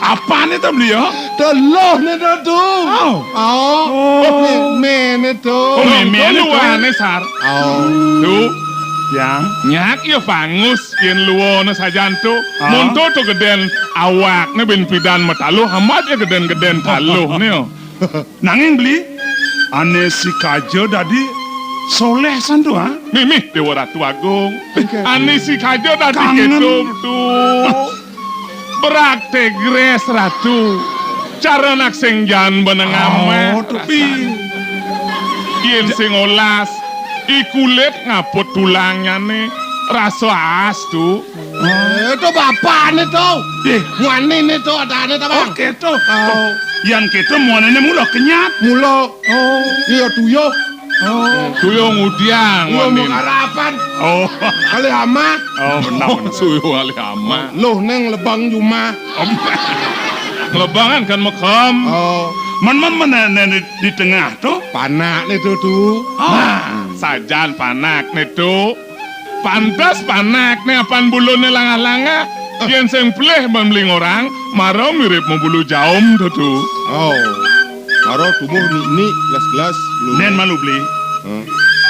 Apané to, Beli, ya? Teluhné to, tuh. Oh. Oh. Oh, mé-, méné to. Oh, méméné to. Luané, Sar. Oh. Tuh. Ya. Nyak ya pangus yén luana sajan to. Ah. Mun to to gedén awakné bin pidan mataluh, amat ya gedén-gedén taluhné. Nanging Beli, ané si kaja dadi soléh santu, ha? Mimih Déwa Ratu Agung. Oké. Ané si kaja dadi kangen. Kéto, tuh. Brak tegrés, Ratu. Cara nak sing jan beneng amah. Oh, tapi. Yén sing olas, i kulit ngaput tulangnyané, rasa as, tuh. Eh, to bapané to. Eh. Muaniné to adané to, Bang. Oké, to. Oh. Yang kéto muaniné mula kenyat. Mula. Oh. Iya, tuyuh. Oh. Tuyuh ngudiang. Tuyuh muaniné. Mengarapan. Oh. Alih amah. Oh, benar, benar. Tuyuh alih amah. Loh, neng lebang jumah. Lebangan kan mekem. Oh. Men, men, men, di, di tengah to. Panakné to, tuh. Oh. Nah, sajan panakné to. Pantes panakné apan buluné langah-langah. Eh. Yén sing pelih ban beli ngorang, mara mirip mabulu jaum to, tuh. Oh. Mara tubuh nik-nik gelas-gelas. Nén malu Beli. Hah?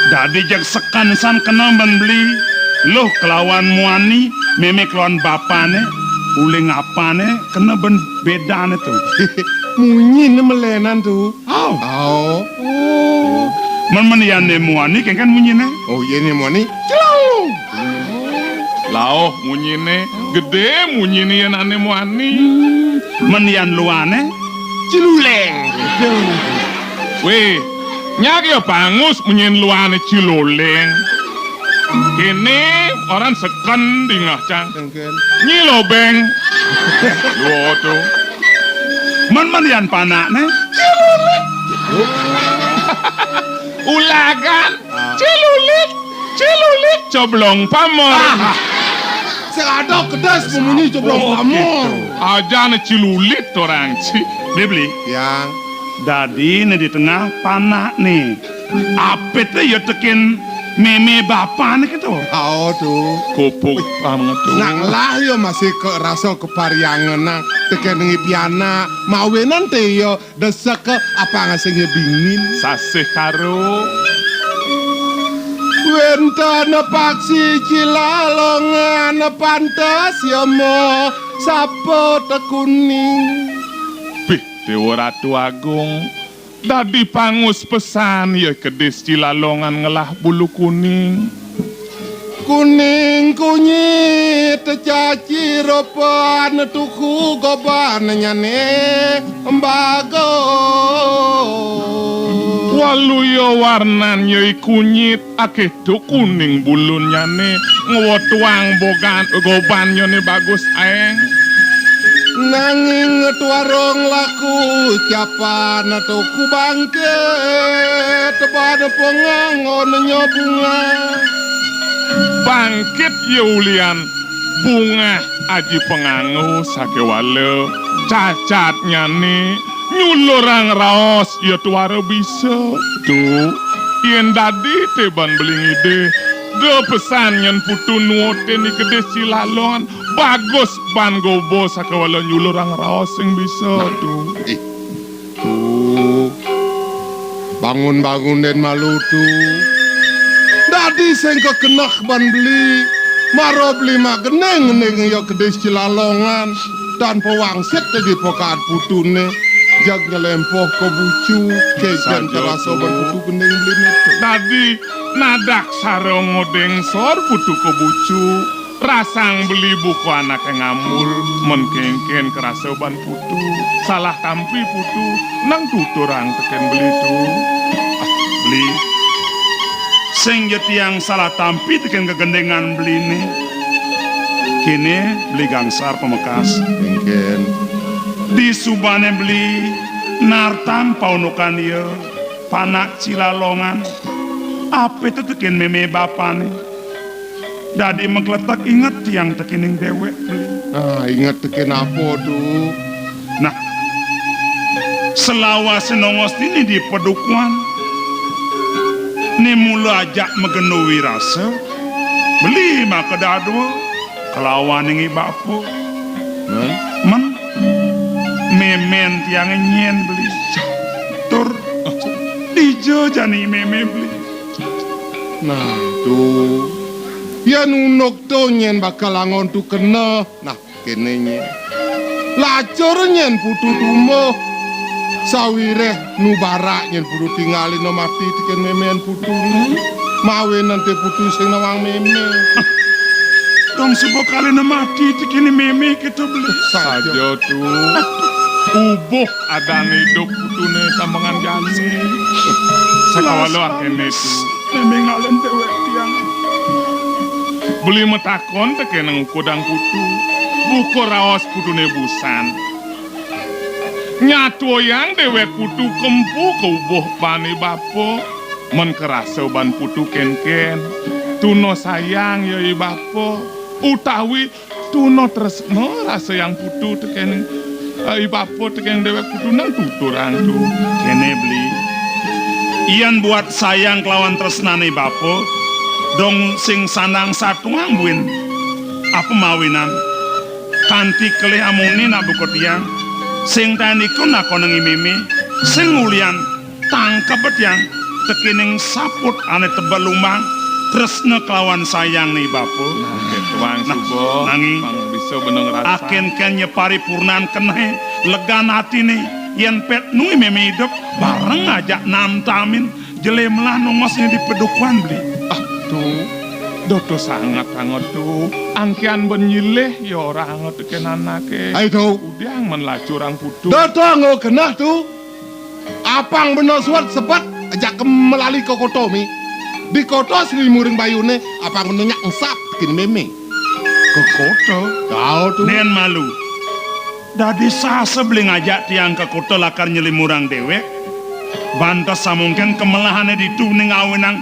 Dadi jeg seken san kena ban Beli. Luh kelawan muani, mémé kelawan bapané, uli ngapané, kena ban bédané to. Munyiné melénan to. Oh. Oh. Oh. Men, men yén ané muani, kéngkén munyiné. Oh, yén ané muani. Celong. Lauh munyiné, gedé munyiné yén ané muani. Hmm. Men yén luané. Ciluléng. Wéh, nyak ya pangus munyin luané ciluléng. Kéné orang seken dingeh cang. Seken. Nyi Lobéng. Lua to. Men, men yén panakné. Cilulit. Ulagan. Ah. Cilulit. Cilulit coblong pamor. Ah. Sing ada kedés memunyi coblong pamor. Ajané cilulit orang ci. Beli. Yang. Dadi né di tengah panakné. Apité ya tekén mémé bapané kéto. Oh, to. Kupuk pamngetu. Nak lah ya masih ke rasa kepariangan nang tekén ngipianak. Mawinan té ya desek ke apang sing dingin. Sasih karo. Wénten paksi cilalongan pantes ya mo sapa tekuning. Bih, Déwa Ratu Agung. Dadi pangus pesan ya kedis cilalongan ngelah bulu kuning. Kuning kunyit caci ropan tuku goban nyane embago. Waluya warnan ya kunyit. Akéto kuning bulunnyane ngwetuang bogan, gobannyane bagus aeng. Nanging tuarong laku capan tuku bangkit, ban penganggonnya bunga. Bangkit ya ulian bungah aji penganggo sakewala cacatnyane Nyulurang raos ya tuara bisa, Tu. Yén dadi té ban beli ngidih, da pesan nyén Putu nuutin I Kedis Cilalongan, bagus ban goba sakawala nyulurang raos sing bisa, Tu. Ih, Tu. Bangun-bangun dén malu, Tu. Dadi sing kakeneh ban beli, mara beli magending-gending ya Kedis Cilalongan. Dan pawangsit di pokad Putuné, jag nyelempoh ka bucu, kéngkén karasa ban Putu gending beliné. Dadi nadak sara ngodéngsor Putu ka bucu, rasang beli buka anaké ngambul, mén kéngkén karasa ban Putu. Salah tampi Putu, nang tuturang tekén beli, Tu. Ah, beli. Sing ja tiang salah tampi tekén gegendingan beliné. Kéné beli gangsar pamekas. Kéngkén. Disubané beli nartang paundukan ia, panak Cilalongan. Apa to tekén mémé bapané? Dadi makletek inget tiang tekéning déwék beli. Ah, inget tekén apa, Tu? Nah, salawasé nongos dini di padukuhan. Né mula ajak magena wirasa. Beli maka dadua kalawaning i bapa. Hah? Mén mémén tiangé nyén beli. Tur dija jani mémé beli. Nah, Tu. Yén unduk to nyén bakal angon Tu keneh. Nah, kéné nyén. Lacur nyén Putu tumbuh. Sawiréh nu barak nyén Putu tingalina mati tekén mémén Putu. Mawinan té Putu sing nawang mémé. Dong suba kalina mati tekén mémé kéto beli. Saja, Tu. Ubuh adan idup Putuné sambengan jani. Sakawala kéné, Tu. Mémé ngalih déwék tiang. Beli matakon tekén ngukudang Putu. Buka raos Putuné busan. Nyatuayang déwék Putu kempu ka ubuh ban i bapa. Mén karasa ban Putu kénkén. Tuna sayang ya i bapa. Utawi tuna tresna rasayang Putu tekén, eh, i bapa tekén déwék Putu nang tuturang, Tu. Kéné beli. Yén buat sayang kelawan tresnané i bapa, dong sing sandang satuang buin. Apa mawinan? Kanti kelih amuné nak buka tiang, sing taén iku nakonang i mémé, sing ulian tangkeb tiang tekéning saput ané tebel lumbang, tresna kelawan sayangné i bapa. Nah, kéto ang. Nah, suba, nanging pang bisa beneng rasa. Akénkén nyeparipurnan kenehé, legan atiné, yén pét nu i mémé idup, bareng ajak namtamin, jelé melah nongosné di padukuhan beli. Ah, Tu, dota sanget anget, Tu. Angkihan ben nyilih ya ora anget tekén anaké. Ai, Tu. Udiang mén lacurang Putu. Dota anggo keneh, Tu. Apang bena suud sebet, ajak ké melali ka kota, Mi. Di kota selimuring bayuné, apang bena nyak engsap tekén mémé. Ka kota? Tau, Tu. Nén malu. Dadi sasa beli ngajak tiang ka kota lakar nyelimurang déwék. Bantes samongkén kemelahané ditu ning awinang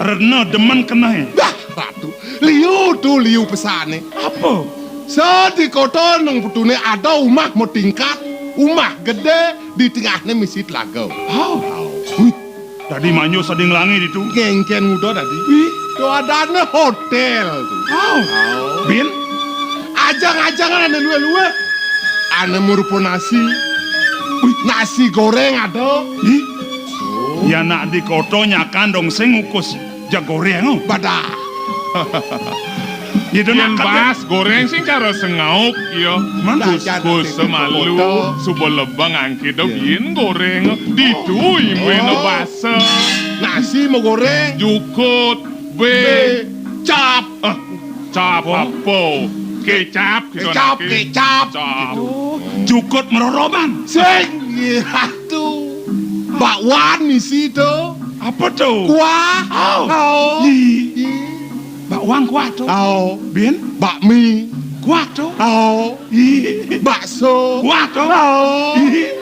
rena demen kenehé. Bah, Ratu, liu, Tu, liu pesané. Apa? Sa di kota nang Putuné ada umah matingkat, umah gedé, di tengahné misi telaga. Hau. Hau. Wih, dadi manjur sading langi ditu. Kénkén nguda dadi. Wih, to adané hotél, Tu. Hau. Hau. Bin? Ajang-ajangan ané luwih-luwih. Ané marupa nasi. Wih, nasi goréng ada. Ih. Ya nak di kota nyakan dong sing ngukus. Ja goréng, oh. Badah. Yén baas goréng sing cara sengaup, ya. Kuskus semalu, suba lebeng angkit, da biin goréng. Ditu imbuhina basa. Nasi magoréng. Jukut, bé, cap. Ah, cap apa? Kécap, kécap. Cap. Jukut meroroban. Sing, ya, tu. Bakwan isi tu. Apa tu? Kuah. Au. Au. Ih. Ih. Bakwan kuah tu. Au. Bin? Bakmi. Kuah tu. Au. Ih. Bakso. Kuah tu. Au. Ih.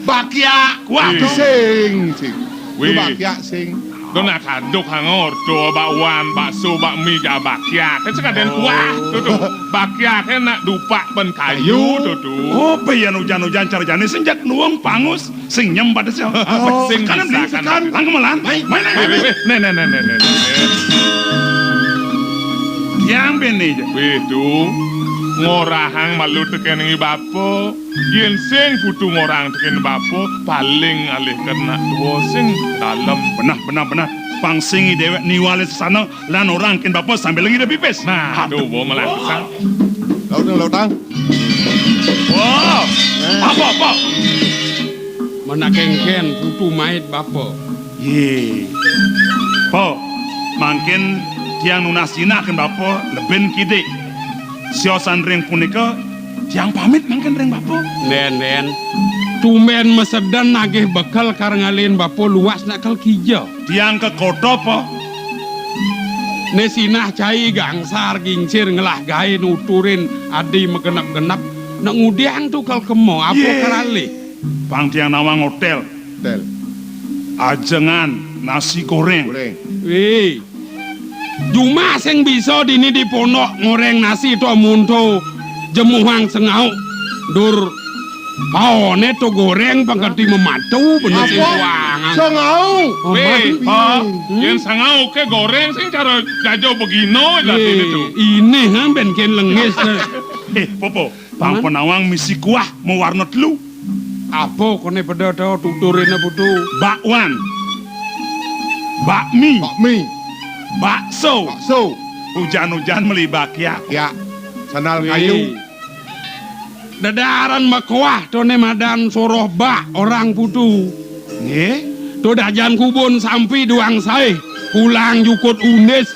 Bakyak. Kuah tu. Sing, sing. Wih. Bakyak sing. Dona kaduk hangor to bakwan, bakso, bakmi, ja bakyak. Kan sekadén kuah to to. Bakyak nak dupak ban kayu to to. Oh, bayan ujan-ujan cara jani sing jak nuwung pangus, sing nyem pada sing. Oh, sing kanan bisa, beli kanan. Sekan. Lang kemelan. Mai, mai, mai, mai. Wéh, wéh, wéh. Né, né, né, né, né, né. Yang bini ja. Wéh, to. Ngorahang malu tekén i bapa. Yén sing Putu ngorahang tekén bapa, paling alih kena tua sing dalem. Beneh, beneh, beneh. Pang sing i déwék niwalé sesana lan orang kén bapa sambil lagi ada pipis. Nah, aduh, bo malah kesal. Lautang, lautang. Wah, apa, apa? Mana kénkén Putu mait bapa. Yé. Po, mangkin tiang nunas jinah kén bapa lebin kidik. Siosan ring punika, tiang pamit mangkin ring bapa. Ndén, ndén. Tumbén masedan nagih bekel kar ngalih bapa luas nak kal kija. Tiang ka kota, Po. Né sinah cai gangsar gingsir ngelah gaé nuturin adi magenep-genep. Nak ngudiang to kal kema, apa karalih? Pang tiang nawang hotél. Hotél. Ajengan nasi goréng. Goréng. Wéh. Jumah sing bisa dini di pondok ngoréng nasi to munto jemuhang sengauk. Dur paoné to goréng pang kanti mematu bener sing kuangan. Sengauk. Oh, wéh, man. Pa, yén sengauk ké goréng sing cara jaja begina jati to. Ini han ben kén lengis. Eh, Popo, pang penawang misi kuah mawarna telu. Apa koné pada to tuturina Putu? Bakwan. Bakmi. Bakmi. Bakso. Bakso. Ujan-ujan meli bakyak. Ya. Sandal kayu. Wéh. Dedaran makuah to né madan soroh bak orang Putu. Nggih. To dajan kubun sampi duang saih, pulang jukut unis,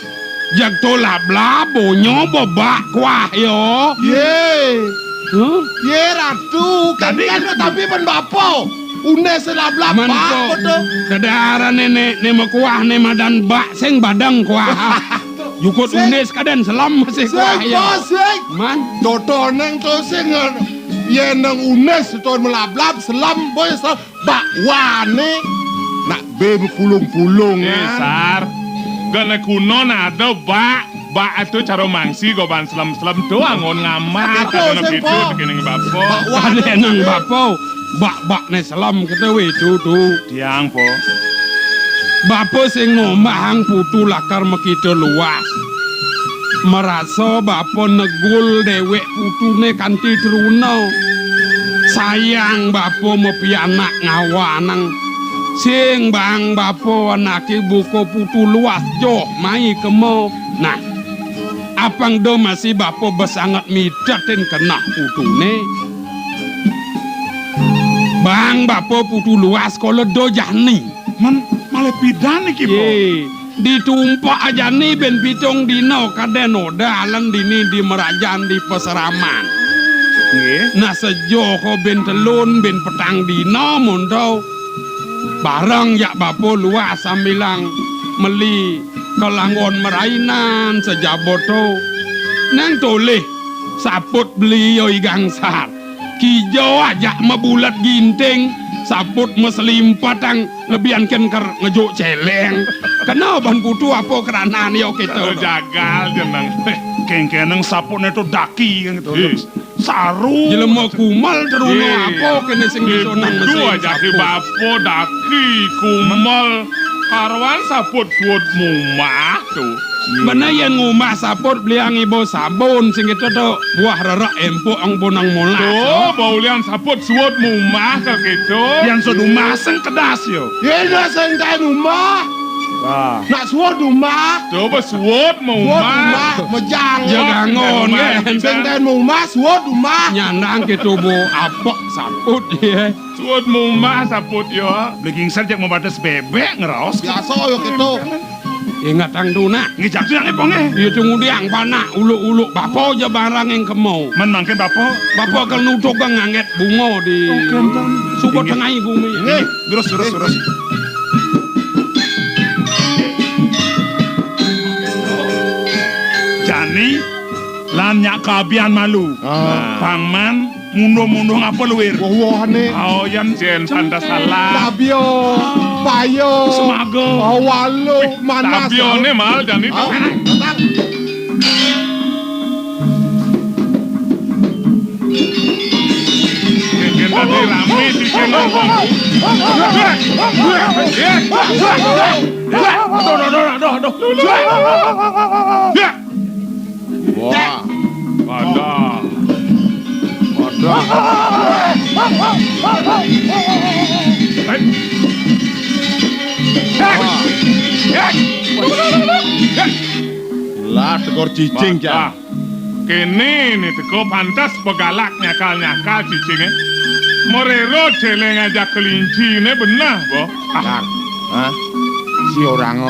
jeg to lablab bonyo bebak kuah yo. Yé. Huh? Yé, Ratu, kan tapi pan bapa. Unis lablab bak to. Dedaran né, né, né makuah né madan bak sing badeng kuah. Jukut unis kadén selem masih kuah ya. Sing, sing. Man. Dodo nang to sing, yén nang unis to melablab selem boy. Bakwané nak bé mapulung-pulung. Eh, Sar. Gana kuno nak ada bak, bak atu cara mangsi goban selem-selem to anggon ngamat. Ada sing, Po. Tekén bapa. Bakwané nang bapa. Bak-bak né selem kéto wé to. Tiang, Po. Bapa sing ngombahang Putu lakar makita luas. Marasa bapa negul déwék putuné kanti truna. Sayang bapa mapianak ngawanang. Sing bang bapa anaké buka putu luas joh mai kema. Nah, apang da masih bapa basanget mitetin keneh putuné. Bang bapa putu luas kala da jani. Man, malih pidan niki, Po? Yé, ditumpak jani ben pitung dina kadén odah lan dini di merajan di pasraman. Nggih. Nah, sejoh ko ben telun, ben petang dina monto. Bareng jak bapa luas sambilang meli kalanggon marainan sajaboto. Nang tolih saput beli yo i gangsar. Kija ajak mabulet ginting, saput maselimpatang lebihan kén kar ngejuk céléng. Kena ban putu apa keranan yo kéto. Jagal jeneng. Kéngkénang saputné to daki kan gitu. Ih. Saru. Jelema kumal teruna apa kéné sing bisa nang mesin ajak saput. Bapa daki kumal. Karuan saput suud mumah to. Bener yén ngumah saput beliang iba sabun sing itu to buah rerak empuk ang bonang molas. To, baulian saput suud mumah ka kéto. Yang suud mumah sing kedas yo. Yén sing kain mumah. Wah. Nak suud mumah. To, ba suud mumah. Suud mumah, mejang. Jangan kan. Sing kain mumah, suud mumah. Nyandang kéto bo apok saput ya. Suud mumah saput yo. Beli gingsar jak mabates bebek ngeraos. Biasa yo kéto. Ingetang to nak. Ngijak to nak ipong eh. Iya to ngudiang panak uluk-uluk bapa ja barang yang kemau. Man mangkin bapa. Bapa kal nutuk kang ngangget bunga di suba tengah bumi. Nggih, terus terus terus. Jani lan nyak kabian malu. Ah. Pangman Mundung-mundung apa luwir? Woh-wohane. Aoyan jen pantas salah. Tabia, paya. Semaga. Awalo, manas. Tabiane mal jani. Ah, datang. Mungkin tadi rame di sini. Aduh, aduh, aduh, aduh, aduh. Wah. Padahal. Padahal. Hei. Hei. Hei. Lah, tekor cicing, Cak. Kene ne teko pantes begalak nyakal-nyakal cicinge. Merero celeng aja kelincine benah, Bo. Ah. Kar, hah? Si orang o,